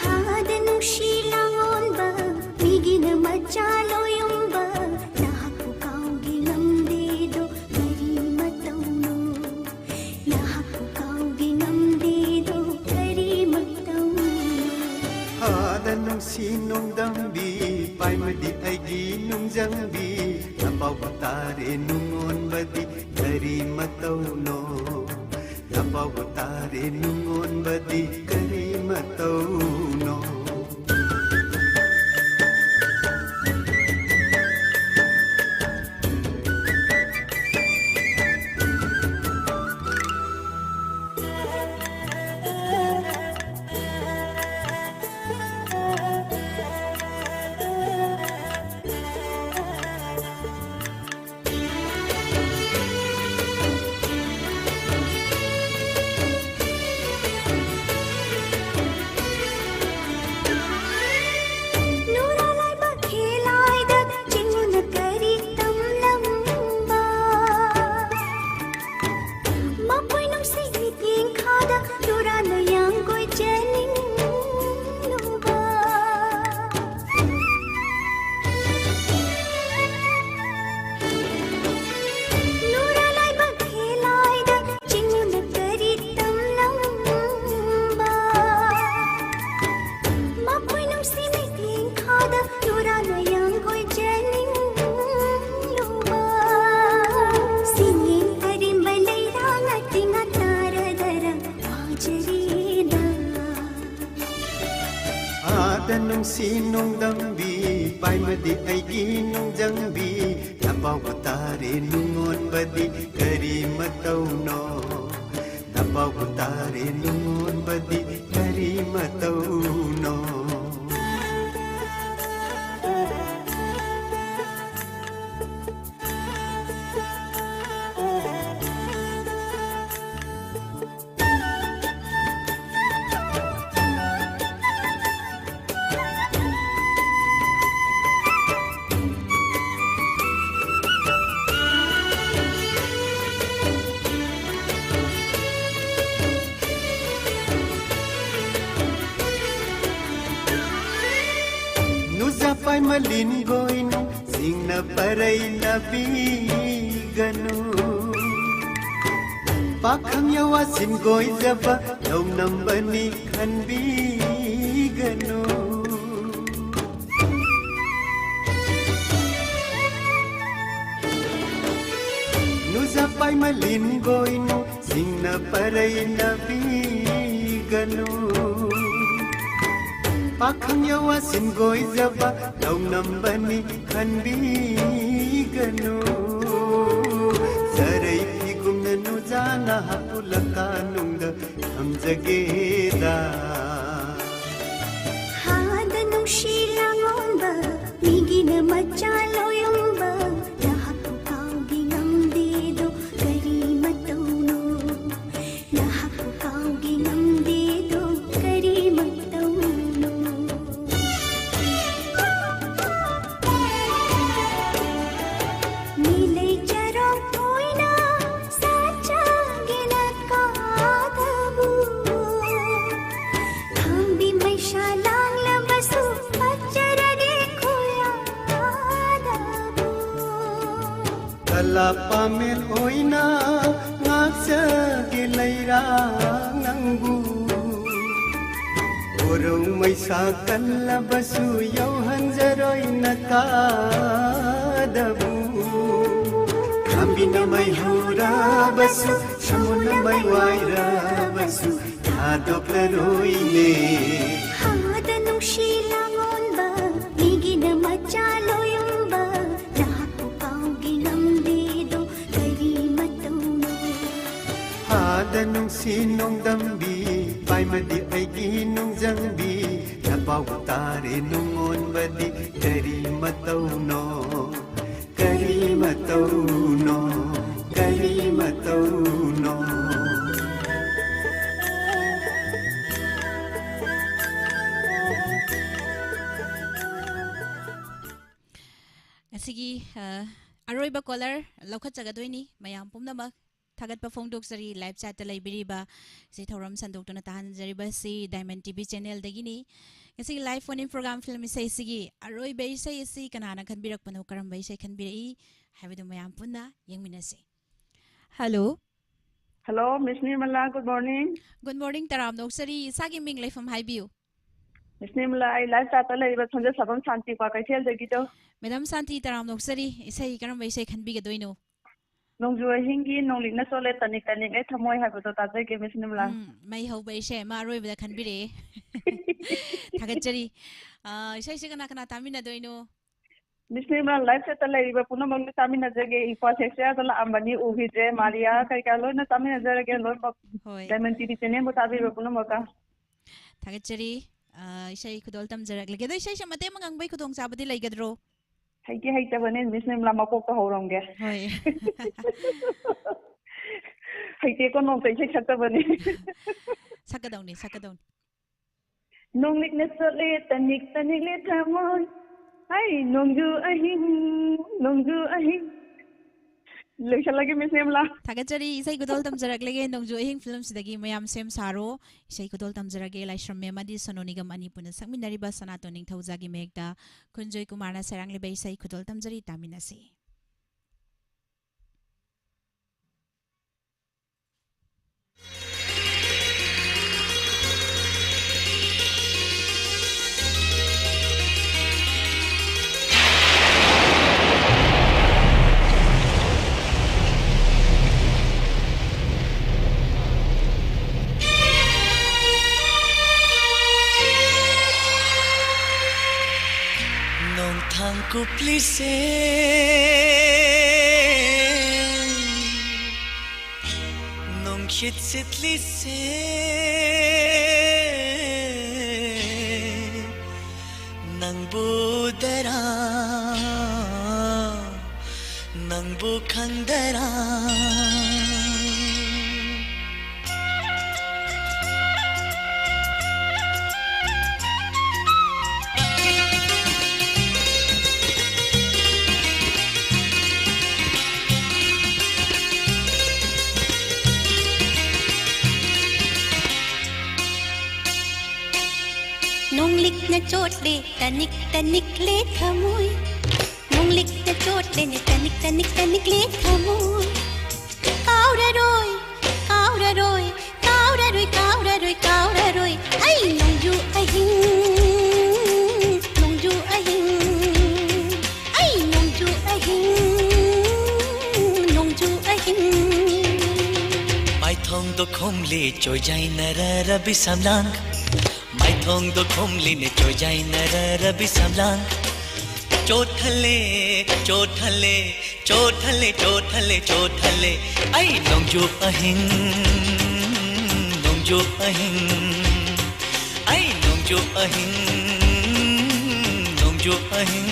ꯍꯥꯗ ꯅꯨꯡꯁꯤ ꯂꯥꯡꯑꯣꯟꯕ, ꯃꯤꯒꯤꯅ ꯃꯆꯥ ꯂꯣꯌꯨꯝꯕ, ꯅꯍꯥꯛꯄꯨ ꯀꯥꯎꯒꯦ ꯉꯝꯗꯦꯗꯣ ꯀꯔꯤ ꯃꯇꯧꯅꯣ? ꯅꯍꯥꯛꯄꯨ ꯀꯥꯎꯒꯦ ꯉꯝꯗꯦꯗꯣ ꯀꯔꯤ ꯃꯇꯧꯅꯣ? ꯍꯥꯗ ꯅꯨꯡꯁꯤ ꯅꯣꯡꯗꯝꯕꯤ, ꯄꯥꯏꯃꯗꯤ ꯑꯩꯒꯤ ꯅꯨꯡꯖꯪꯕꯤ, ꯅꯄꯥꯎꯕ ꯇꯥꯔꯦ ꯅꯨꯡꯉꯣꯟꯕꯗꯤ ꯀꯔꯤ ꯃꯇꯧꯅꯣ? ꯅꯄꯥꯎꯕ ꯇꯥꯔꯦ ꯅꯨꯡꯉꯣꯟꯕꯗꯤ ꯀꯔꯤ ꯃꯇꯧꯅꯣ? ꯁꯤꯃꯤꯠ ꯌꯦꯡꯈꯥꯗ ꯅꯨꯔꯥꯅ ꯌꯥꯡꯒꯣꯏ ꯖꯦꯅꯤꯡꯂꯨꯕ꯫ ꯁꯤꯡꯌꯦꯟ ꯑꯔꯤꯝꯕ ꯂꯩꯔꯥꯡ ꯑꯇꯤꯡ ꯑꯇꯥꯔꯗꯔ ꯋꯥꯖꯔꯦꯗ꯫ ꯑꯥꯗ ꯅꯨꯡꯁꯤ ꯅꯨꯡꯗꯝꯕꯤ, ꯄꯥꯏꯃꯗꯤ ꯑꯩꯒꯤ ꯅꯨꯡꯖꯪꯕꯤ, ꯅꯄꯥꯎꯕ ꯇꯥꯔꯦ ꯅꯨꯡꯉꯣꯟꯕꯗꯤ ꯀꯔꯤ ꯃꯇꯧꯅꯣ? ꯅꯄꯥꯎꯕ ꯇꯥꯔꯦ ꯅꯨꯡꯉꯣꯟꯕꯗꯤ ꯀꯔꯤ ꯃꯇꯧꯅꯣ? ꯅꯨꯖꯥ ꯄꯥꯏꯃꯂꯤꯟ ꯒꯣꯏꯅꯨ, ꯁꯤꯡꯅ ꯄꯔꯩꯅꯕꯤꯒꯅꯨ꯫ ꯄꯥꯈꯪ ꯌꯥꯋꯥ ꯁꯤꯟꯒꯣꯏꯖꯕ ꯂꯧꯅꯝꯕꯅꯤ ꯈꯟꯕꯤꯒꯅꯨ꯫ ꯅꯨꯖꯥ ꯄꯥꯏꯃꯂꯤꯟ ꯒꯣꯏꯅꯨ, ꯁꯤꯡꯅ ꯄꯔꯩꯅꯕꯤꯒꯅꯨ꯫ ꯄꯥꯈꯪ ꯌꯥꯋꯥ ꯁꯤꯟꯒꯣꯏꯖꯕ ꯂꯧꯅꯝꯕꯅꯤ ꯈꯟꯕꯤꯒꯅꯨ꯫ ꯆꯔꯩ ꯐꯤꯒꯨꯝꯅ ꯅꯨꯖꯥꯅ ꯍꯥꯄꯨꯂꯀꯥꯅꯨꯡꯗ ꯊꯝꯖꯒꯦꯗ꯫ ꯍꯥꯗ ꯅꯨꯡꯁꯤ ꯂꯥꯡꯉꯣꯟꯕ, ꯃꯤꯒꯤꯅ ꯃꯆꯥ ꯂꯣꯌꯨꯝꯕ, ꯅꯍꯥꯛꯄꯨ ꯀꯥꯎꯒꯦ ꯉꯝꯗꯦꯗꯣ ꯀꯔꯤ ꯃꯇꯧꯅꯣ? ꯅꯍꯥꯛꯄꯨ ꯀꯥꯎꯒꯦ ꯉꯝꯗꯦꯗꯣ ꯀꯔꯤ ꯃꯇꯧꯅꯣ? ꯃꯤꯂꯩ ꯆꯔꯣꯡ ꯑꯣꯏꯅ ꯁꯥꯠꯆꯒꯦꯅ ꯀꯥꯗꯕꯨ, ꯈꯥꯝꯕꯤ ꯃꯩꯁꯥ ꯂꯥꯡꯂꯕꯁꯨ ꯐꯠꯆꯔꯒꯦ ꯈꯨꯌꯥꯗꯕꯨ꯫ ꯀꯂꯥ ꯄꯥꯃꯦꯜ ꯑꯣꯏꯅ ꯉꯥꯛꯆꯒꯦ ꯂꯩꯔꯥꯡ ꯅꯪꯕꯨ꯫ ꯃꯩꯁꯥ ꯀꯜꯂꯕꯁꯨ ꯌꯧꯍꯟꯖꯔꯣꯏ ꯅꯀꯥꯗꯕꯨ꯫ ꯈꯥꯝꯕꯤꯅ ꯃꯩ ꯍꯧꯔꯕꯁꯨ, ꯁꯃꯨꯅ ꯃꯩ ꯋꯥꯏꯔꯕꯁꯨ, ꯊꯥꯗꯣꯛꯂꯔꯣꯏꯅꯦ꯫ ꯍꯥꯗ ꯅꯨꯡꯁꯤ ꯂꯥꯡꯑꯣꯟꯕ, ꯃꯤꯒꯤꯅ ꯃꯆꯥ ꯂꯣꯌꯨꯝꯕ, ꯂꯥꯛꯄ ꯄꯥꯎꯒꯤ ꯂꯝꯕꯤꯗꯣ ꯀꯔꯤ ꯃꯇꯧꯅꯣ? ꯍꯥꯗ ꯅꯨꯡꯁꯤ ꯅꯣꯡꯗꯝꯕꯤ, ꯄꯥꯏꯃꯗꯤ ꯑꯩꯒꯤ ꯅꯨꯡꯖꯪꯕꯤ, ꯅꯄꯥꯎ ꯇꯥꯔꯦ ꯅꯨꯡꯉꯣꯟꯕꯗꯤ ꯀꯔꯤ ꯃꯇꯧꯅꯣ? ꯀꯔꯤ ꯃꯇꯧꯅꯣ? ꯀꯔꯤ ꯃꯇꯧꯅꯣ? ꯉꯁꯤꯒꯤ ꯑ, ꯑꯔꯣꯏꯕ ꯀꯣꯂꯔ ꯂꯧꯈꯠꯆꯒꯗꯣꯏꯅꯤ꯫ ꯃꯌꯥꯝ ꯄꯨꯝꯅꯃꯛ ꯊꯥꯒꯠꯄ ꯐꯣꯡꯗꯣꯛꯆꯔꯤ꯫ ꯂꯥꯏꯚ ꯆꯥꯠꯇ ꯂꯩꯕꯤꯔꯤꯕ ꯏꯁꯩ ꯊꯧꯔꯝ ꯁꯟꯗꯣꯛꯇꯨꯅ ꯇꯥꯍꯟꯖꯔꯤꯕꯁꯤ ꯗꯥꯏꯃꯟ ꯇꯤ ꯚꯤ ꯆꯦꯅꯦꯜꯗꯒꯤꯅꯤ꯫ ꯉꯁꯤꯒꯤ live phone in programme film ꯏꯁꯩꯁꯤꯒꯤ ꯑꯔꯣꯏꯕ ꯏꯁꯩ ꯑꯁꯤ ꯀꯅꯥꯅ ꯈꯟꯕꯤꯔꯛꯄꯅꯣ, ꯀꯔꯝꯕ ꯏꯁꯩ ꯈꯟꯕꯤꯔꯛꯏ ꯍꯥꯏꯕꯗꯨ ꯃꯌꯥꯝ ꯄꯨꯟꯅ ꯌꯦꯡꯃꯤꯟꯅꯁꯤ꯫ Hello. Hello, miss Nirmala, good morning. Good morning, ꯇꯔꯥꯝꯅ ꯑꯣꯛꯆꯔꯤ꯫ ꯏꯁꯥꯒꯤ ꯃꯤꯡ ꯂꯩꯐꯝ ꯍꯥꯏꯕꯤꯌꯨ꯫ ꯃꯤꯁ ꯅꯤꯔꯃꯂꯥ, ꯑꯩ ꯂꯥꯏꯐ ꯆꯥꯠꯇ ꯂꯩꯔꯤꯕ ꯁꯣꯟꯖ ꯁꯥꯕꯝ ꯁꯥꯟꯇꯤ ꯀ꯭ꯋꯥꯀꯩꯊꯦꯜꯗꯒꯤꯗꯣ꯫ ꯃꯦꯗꯥꯝ ꯁꯥꯟꯇꯤ, ꯇꯔꯥꯝꯅ ꯑꯣꯛꯆꯔꯤ꯫ ꯏꯁꯩ, ꯀꯔꯝꯕ ꯏꯁꯩ ꯈꯟꯕꯤꯒꯗꯣꯏꯅꯣ? ꯅꯣꯡꯖꯨ ꯑꯍꯤꯡꯒꯤ ꯅꯣꯡꯂꯤꯛꯅ ꯆꯣꯠꯂꯦ ꯇꯅꯤꯛ ꯇꯅꯤꯛ ꯑꯩ ꯊꯃꯣꯏ ꯍꯥꯏꯕꯗꯣ ꯇꯥꯖꯒꯦ, ꯃꯤꯁ ꯅꯤꯔꯃꯂꯥ꯫ ꯎꯝ, ꯃꯩ ꯍꯧꯕ ꯏꯁꯩ ꯑꯃ ꯑꯔꯣꯏꯕꯗ ꯈꯟꯕꯤꯔꯛꯑꯦ꯫ ꯊꯥꯒꯠꯆꯔꯤ꯫ ꯑ, ꯏꯁꯩꯁꯦ ꯀꯅꯥ ꯀꯅꯥ ꯇꯥꯃꯤꯟꯅꯗꯣꯏꯅꯣ? ꯃꯤꯁ ꯅꯤꯔꯃꯂꯥ, ꯂꯥꯏꯐ ꯆꯥꯠꯇ ꯂꯩꯔꯤꯕ ꯄꯨꯝꯅꯃꯛꯅ ꯇꯥꯃꯤꯟꯅꯖꯒꯦ꯫ ꯏꯝꯐꯥꯜ ꯁꯦꯛꯁꯤꯌꯥꯗ ꯂꯥꯛꯑꯝꯕꯅꯤ, ꯎꯈꯤꯗ꯭ꯔꯦ꯫ ꯃꯥꯔꯤꯌꯥ ꯀꯩꯀꯥ ꯂꯣꯏꯅ ꯇꯥꯃꯤꯟꯅꯖꯔꯒꯦ, ꯂꯣꯏꯅꯃꯛ꯫ ꯍꯣꯏ꯫ ꯗꯥꯏꯃꯟ ꯇꯤ ꯚꯤ ꯆꯦꯅꯦꯜꯕꯨ ꯇꯥꯕꯤꯕ ꯄꯨꯝꯅꯃꯛꯀ꯫ ꯊꯥꯒꯠꯆꯔꯤ꯫ ꯑ, ꯏꯁꯩ ꯈꯨꯗꯣꯜ ꯇꯝꯖꯔꯛꯂꯒꯦ꯫ ꯑꯗꯣ ꯏꯁꯩꯁꯦ ꯃꯇꯦꯛ ꯑꯃ ꯉꯪꯕꯩ ꯈꯨꯗꯣꯡꯆꯥꯕꯗꯤ ꯂꯩꯒꯗ꯭ꯔꯣ? ꯍꯩꯗꯤ ꯍꯩꯇꯕꯅꯦ, ꯃꯤꯁ ꯅꯤꯔꯃꯂꯥ, ꯃꯀꯣꯛꯇ ꯍꯧꯔꯝꯒꯦ꯫ ꯍꯣꯏ꯫ ꯍꯩꯇꯦꯀꯣ, ꯅꯣꯡꯃꯇ ꯏꯁꯩ ꯁꯛꯇꯕꯅꯦ꯫ ꯁꯛꯀꯗꯧꯅꯤ, ꯁꯛꯀꯗꯧꯅꯤ꯫ ꯅꯣꯡꯂꯤꯛꯅ ꯆꯣꯠꯂꯦ ꯇꯅꯤꯛ ꯇꯅꯤꯛꯂꯦ ꯊꯃꯣꯏ, ꯍꯥꯏ ꯅꯣꯡꯖꯨ ꯑꯍꯤꯡ, ꯅꯣꯡꯖꯨ ꯑꯍꯤꯡ꯫ ꯂꯣꯏꯁꯜꯂꯒꯦ, ꯃꯤꯁ ꯅꯤꯔꯃꯂꯥ꯫ ꯊꯥꯒꯠꯆꯔꯤ꯫ ꯏꯁꯩ ꯈꯨꯗꯣꯜ ꯇꯝꯖꯔꯛꯂꯒꯦ ꯅꯣꯡꯖꯨ ꯑꯍꯤꯡ ꯐꯤꯂꯝꯁꯤꯗꯒꯤ꯫ ꯃꯌꯥꯝ ꯁꯦꯝ ꯁꯥꯔꯣ꯫ ꯏꯁꯩ ꯈꯨꯗꯣꯜ ꯇꯝꯖꯔꯒꯦ ꯂꯥꯏꯁ꯭ꯔꯝ ꯃꯦꯝ ꯑꯃꯗꯤ ꯁꯣꯅꯨ ꯅꯤꯒꯝ ꯑꯅꯤ ꯄꯨꯟꯅ ꯁꯛꯃꯤꯟꯅꯔꯤꯕ ꯁꯅꯥꯇꯣꯟ ꯅꯤꯡꯊꯧꯖꯥꯒꯤ ꯃꯌꯦꯛꯇ ꯈꯨꯟꯖꯣꯏ ꯀꯨꯃꯥꯔꯅ ꯁꯩꯔꯥꯡꯂꯤꯕ ꯏꯁꯩ ꯈꯨꯗꯣꯜ ꯇꯝꯖꯔꯤ, ꯇꯥꯃꯤꯟꯅꯁꯤ꯫ ꯊꯥꯡꯀꯨꯞꯂꯤꯁꯦ, ꯅꯨꯡꯁꯤꯠ ꯁꯤꯠꯂꯤꯁꯦ, ꯅꯪꯕꯨ ꯎꯗꯔꯥ, ꯅꯪꯕꯨ ꯈꯪꯗꯔꯥ? ꯅꯣꯡꯂꯤꯛꯅ ꯆꯣꯠꯂꯦ, ꯇꯅꯤꯛ ꯇꯅꯤꯛꯂꯦ ꯊꯃꯣꯏ꯫ ꯅꯣꯡꯂꯤꯛꯅ ꯆꯣꯠꯂꯦꯅꯦ, ꯇꯅꯤꯛ ꯇꯅꯤꯛ ꯇꯅꯤꯛꯂꯦ ꯊꯃꯣꯏ꯫ ꯀꯥꯎꯔꯔꯣꯏ, ꯀꯥꯎꯔꯔꯣꯏ, ꯀꯥꯎꯔꯔꯣꯏ, ꯀꯥꯎꯔꯔꯣꯏ, ꯀꯥꯎꯔꯔꯣꯏ꯫ ꯑꯩ ꯅꯣꯡꯖꯨ ꯑꯍꯤꯡ, ꯅꯣꯡꯖꯨ ꯑꯍꯤꯡ, ꯑꯩ ꯅꯣꯡꯖꯨ ꯑꯍꯤꯡ, ꯅꯣꯡꯖꯨ ꯑꯍꯤꯡ꯫ ꯃꯥꯏꯊꯣꯡꯗꯣ ꯈꯨꯝꯂꯤ ꯆꯣꯏꯖꯥꯏꯅꯔꯔꯕꯤ ꯁꯝꯂꯥꯡ꯫ ꯃꯥꯏꯊꯣꯡꯗꯣ ꯈꯨꯝꯂꯤꯅꯦ ꯆꯣꯏꯖꯥꯏꯅꯔꯔꯕꯤ ꯁꯝꯂꯥꯡ꯫ ꯆꯣꯠꯊꯜꯂꯦ, ꯆꯣꯠꯊꯜꯂꯦ, ꯆꯣꯠꯊꯜꯂꯦ, ꯆꯣꯠꯊꯜꯂꯦ, ꯆꯣꯠꯊꯜꯂꯦ꯫ ꯑꯩ ꯅꯣꯡꯖꯨ ꯑꯍꯤꯡ, ꯅꯣꯡꯖꯨ ꯑꯍꯤꯡ, ꯑꯩ ꯅꯣꯡꯖꯨ ꯑꯍꯤꯡ, ꯅꯣꯡꯖꯨ ꯑꯍꯤꯡ꯫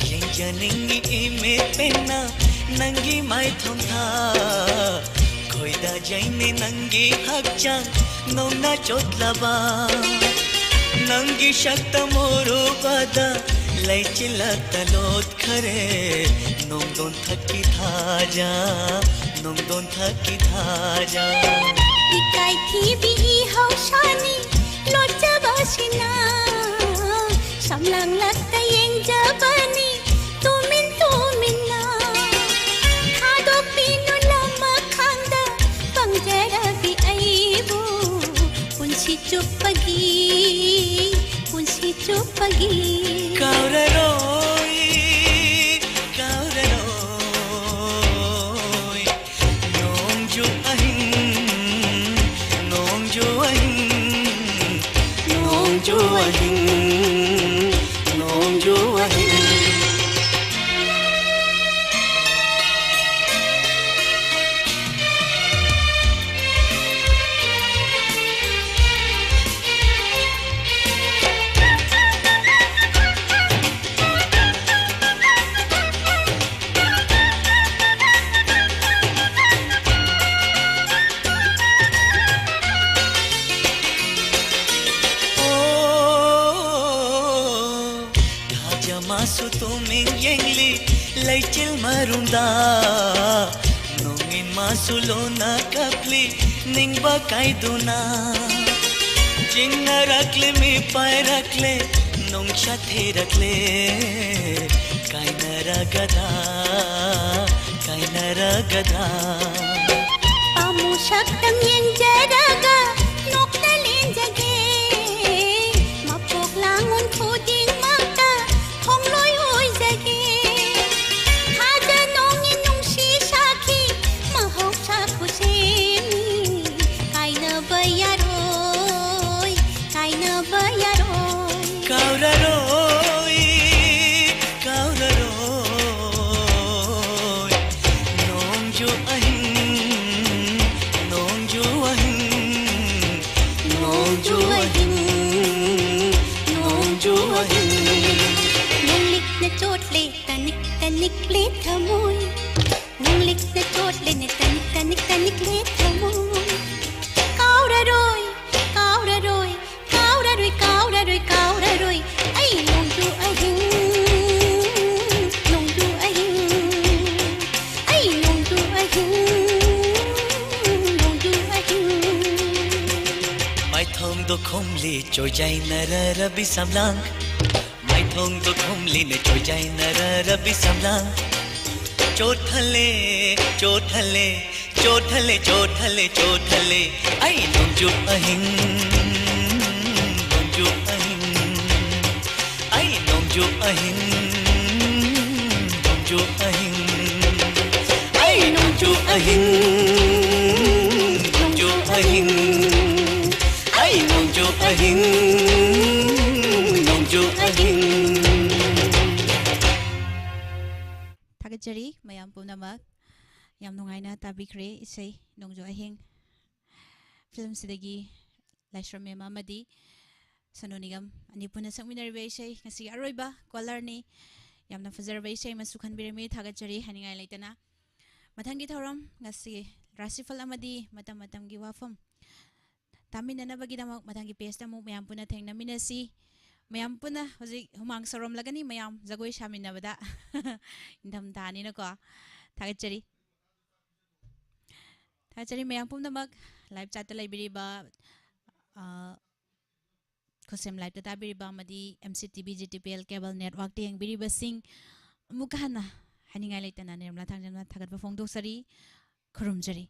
ꯌꯦꯡꯖꯅꯤꯡꯉꯤ ꯏꯃꯤꯠ ꯄꯦꯟꯅ ꯅꯪꯒꯤ ꯃꯥꯏꯊꯣꯡꯗ꯫ ꯈꯣꯏꯗꯥꯖꯩꯅꯦ ꯅꯪꯒꯤ ꯍꯛꯆꯥꯡ ꯅꯣꯡꯅ ꯆꯣꯠꯂꯕ꯫ ꯅꯪꯒꯤ ꯁꯛꯇꯝ ꯎꯔꯨꯕꯗ ꯂꯩꯆꯤꯜꯂꯛꯇ ꯂꯣꯠꯈꯔꯦ꯫ ꯅꯣꯡꯗꯣꯟ ꯊꯛꯀꯤ ꯊꯥꯖ, ꯅꯣꯡꯗꯣꯟ ꯊꯛꯀꯤ ꯊꯥꯖ꯫ ꯏꯀꯥꯏꯊꯤꯕꯤ ꯏꯍꯧꯁꯥꯅꯤ ꯂꯣꯠꯆꯕꯁꯤꯅ꯫ ꯁꯝꯂꯥꯡꯂꯛꯇ ꯌꯦꯡꯖꯕꯅꯤ ꯄꯒꯤ꯫ ꯀꯥꯎꯔꯔꯣꯏ, ꯀꯥꯎꯔꯔꯣꯏ꯫ ꯅꯣꯡꯖꯨ ꯑꯍꯤꯡ, ꯅꯣꯡꯖꯨ ꯑꯍꯤꯡ, ꯅꯣꯡꯖꯨ ꯑꯍꯤꯡ, ꯅꯣꯡꯖꯨ ꯑꯍꯤꯡ꯫ ꯊꯥꯖ ꯃꯥꯁꯨ ꯇꯨꯃꯤꯡ ꯌꯦꯡꯂꯤ ꯂꯩꯆꯤꯜ ꯃꯔꯨꯝꯗ꯫ ꯅꯣꯡꯏꯟ ꯃꯥꯁꯨ ꯂꯣꯟꯅ ꯀꯞꯂꯤ ꯅꯤꯡꯕ ꯀꯥꯏꯗꯨꯅ꯫ ꯆꯤꯡꯅꯔꯛꯂꯤ ꯃꯤ ꯄꯥꯏꯔꯛꯂꯦ ꯅꯨꯡꯁꯥ ꯊꯤꯔꯛꯂꯦ꯫ ꯀꯥꯏꯅꯔꯒꯗ꯭ꯔꯥ, ꯀꯥꯏꯅꯔꯒꯗ꯭ꯔꯥ꯫ ꯄꯥꯝꯃꯨ ꯁꯛꯇꯝ ꯌꯦꯡꯖꯔꯒ ꯅꯣꯛꯅ ꯂꯦꯟꯖꯒꯦ꯫ ꯃꯄꯣꯛ ꯂꯥꯡꯉꯣꯟ ꯈꯨꯗꯤꯡꯃꯛꯇ ꯈꯣꯡꯂꯣꯏ ꯑꯣꯏꯖꯒꯦ꯫ ꯊꯥꯖ ꯅꯣꯡꯒꯤ ꯅꯨꯡꯁꯤ ꯁꯥꯈꯤ ꯃꯍꯧꯁꯥ ꯈꯨꯁꯦꯝꯅꯤ꯫ ꯀꯥꯏꯅꯕ ꯌꯥꯔꯣꯏ, ꯀꯥꯏꯅꯕ ꯌꯥꯔꯣꯏ꯫ ꯀꯥꯎꯔꯔꯣꯏ, ꯀꯥꯎꯔꯔꯣꯏ꯫ ꯅꯣꯡꯖꯨ ꯑꯍꯤꯡ, ꯅꯣꯡꯖꯨ ꯑꯍꯤꯡ, ꯅꯣꯡꯖꯨ ꯑꯍꯤꯡ, ꯅꯣꯡꯖꯨ ꯑꯍꯤꯡ꯫ ꯅꯣꯡꯂꯤꯛꯅ ꯆꯣꯠꯂꯦ ꯇꯅꯤꯛ ꯇꯅꯤꯛꯂꯦ ꯊꯃꯣꯏ꯫ ꯅꯣꯡꯂꯤꯛꯅ ꯆꯣꯠꯂꯦꯅꯦ ꯇꯅꯤꯛ ꯇꯅꯤꯛ ꯇꯅꯤꯛꯂꯦ ꯊꯃꯣꯏ꯫ ꯀꯥꯎꯔꯔꯣꯏ, ꯀꯥꯎꯔꯔꯣꯏ, ꯀꯥꯎꯔꯔꯣꯏ, ꯀꯥꯎꯔꯔꯣꯏ, ꯀꯥꯎꯔꯔꯣꯏ꯫ ꯑꯩ ꯅꯣꯡꯖꯨ ꯑꯍꯤꯡ, ꯅꯣꯡꯖꯨ ꯑꯍꯤꯡ, ꯑꯩ ꯅꯣꯡꯖꯨ ꯑꯍꯤꯡ, ꯅꯣꯡꯖꯨ ꯑꯍꯤꯡ꯫ ꯃꯥꯏꯊꯣꯡꯗꯣ ꯈꯨꯝꯂꯤ ꯆꯣꯏꯖꯥꯏꯅꯔ ꯔꯕꯤ ꯁꯝꯂꯥꯡ꯫ ꯃꯥꯏꯊꯣꯡꯗꯣ ꯈꯨꯝꯂꯤꯅꯦ ꯆꯣꯏꯖꯥꯏꯅꯔ ꯔꯕꯤ ꯁꯝꯂꯥꯡ꯫ ꯆꯣꯠꯊꯜꯂꯦ, ꯆꯣꯠꯊꯜꯂꯦ, ꯆꯣꯠꯊꯜꯂꯦ, ꯆꯣꯠꯊꯜꯂꯦ, ꯆꯣꯠꯊꯜꯂꯦ꯫ ꯑꯩ ꯅꯣꯡꯖꯨ ꯑꯍꯤꯡ, ꯅꯣꯡꯖꯨ ꯑꯍꯤꯡ, ꯑꯍꯤꯡ, ꯅꯣꯡꯖꯨ ꯑꯍꯤꯡ, ꯑꯩ ꯅꯣꯡꯖꯨ ꯑꯍꯤꯡ, ꯅꯣꯡꯖꯨ ꯑꯍꯤꯡ, ꯑꯩ ꯅꯣꯡꯖꯨ ꯑꯍꯤꯡ, ꯅꯣꯡꯖꯨ ꯑꯍꯤꯡ꯫ ꯊꯥꯒꯠꯆꯔꯤ ꯃꯌꯥꯝ ꯄꯨꯝꯅꯃꯛ꯫ ꯌꯥꯝ ꯅꯨꯡꯉꯥꯏꯅ ꯇꯥꯕꯤꯈ꯭ꯔꯦ ꯏꯁꯩ ꯅꯣꯡꯖꯨ ꯑꯍꯤꯡ ꯐꯤꯂꯝꯁꯤꯗꯒꯤ ꯂꯥꯏꯁ꯭ꯔꯝ ꯃꯦꯝ ꯑꯃꯗꯤ ꯁꯣꯅꯨ ꯅꯤꯒꯝ ꯑꯅꯤ ꯄꯨꯟꯅ ꯁꯛꯃꯤꯟꯅꯔꯤꯕ ꯏꯁꯩ ꯉꯁꯤꯒꯤ ꯑꯔꯣꯏꯕ ꯀꯣꯂꯔꯅꯤ꯫ ꯌꯥꯝꯅ ꯐꯖꯔꯕ ꯏꯁꯩ ꯑꯃꯁꯨ ꯈꯟꯕꯤꯔꯝꯃꯤ, ꯊꯥꯒꯠꯆꯔꯤ ꯍꯥꯏꯅꯤꯡꯉꯥꯏ ꯂꯩꯇꯅ꯫ ꯃꯊꯪꯒꯤ ꯊꯧꯔꯝ ꯉꯁꯤ ꯔꯥꯁꯤꯐꯜ ꯑꯃꯗꯤ ꯃꯇꯝ ꯃꯇꯝꯒꯤ ꯋꯥꯐꯝ ꯇꯥꯃꯤꯟꯅꯅꯕꯒꯤꯗꯃꯛ ꯃꯊꯪꯒꯤ ꯄꯦꯖꯇ ꯑꯃꯨꯛ ꯃꯌꯥꯝ ꯄꯨꯟꯅ ꯊꯦꯡꯅꯃꯤꯟꯅꯁꯤ꯫ ꯃꯌꯥꯝ ꯄꯨꯟꯅ ꯍꯧꯖꯤꯛ ꯍꯨꯃꯥꯡ ꯁꯧꯔꯝꯂꯒꯅꯤ, ꯃꯌꯥꯝ ꯖꯒꯣꯏ ꯁꯥꯃꯤꯟꯅꯕꯗ꯫ ꯏꯪꯊꯝꯊꯥꯅꯤꯅꯀꯣ꯫ ꯊꯥꯒꯠꯆꯔꯤ꯫ ꯊꯥꯒꯠꯆꯔꯤ ꯃꯌꯥꯝ ꯄꯨꯝꯅꯃꯛ꯫ ꯂꯥꯏꯚ ꯆꯥꯠꯇ ꯂꯩꯕꯤꯔꯤꯕ, ꯑ, ꯈꯨꯠꯁꯦꯝ ꯂꯥꯏꯚꯇ ꯇꯥꯕꯤꯔꯤꯕ ꯑꯃꯗꯤ M C T V G T P L cable ꯅꯦꯠꯋꯥꯛꯇ ꯌꯦꯡꯕꯤꯔꯤꯕꯁꯤꯡ, ꯑꯃꯨꯛꯀ ꯍꯟꯅ ꯍꯥꯏꯅꯤꯡꯉꯥꯏ ꯂꯩꯇꯅ ꯅꯤꯔꯃꯂꯥ ꯊꯥꯡꯖꯝꯅ ꯊꯥꯒꯠꯄ ꯐꯣꯡꯗꯣꯛꯆꯔꯤ, ꯈꯨꯔꯨꯝꯖꯔꯤ꯫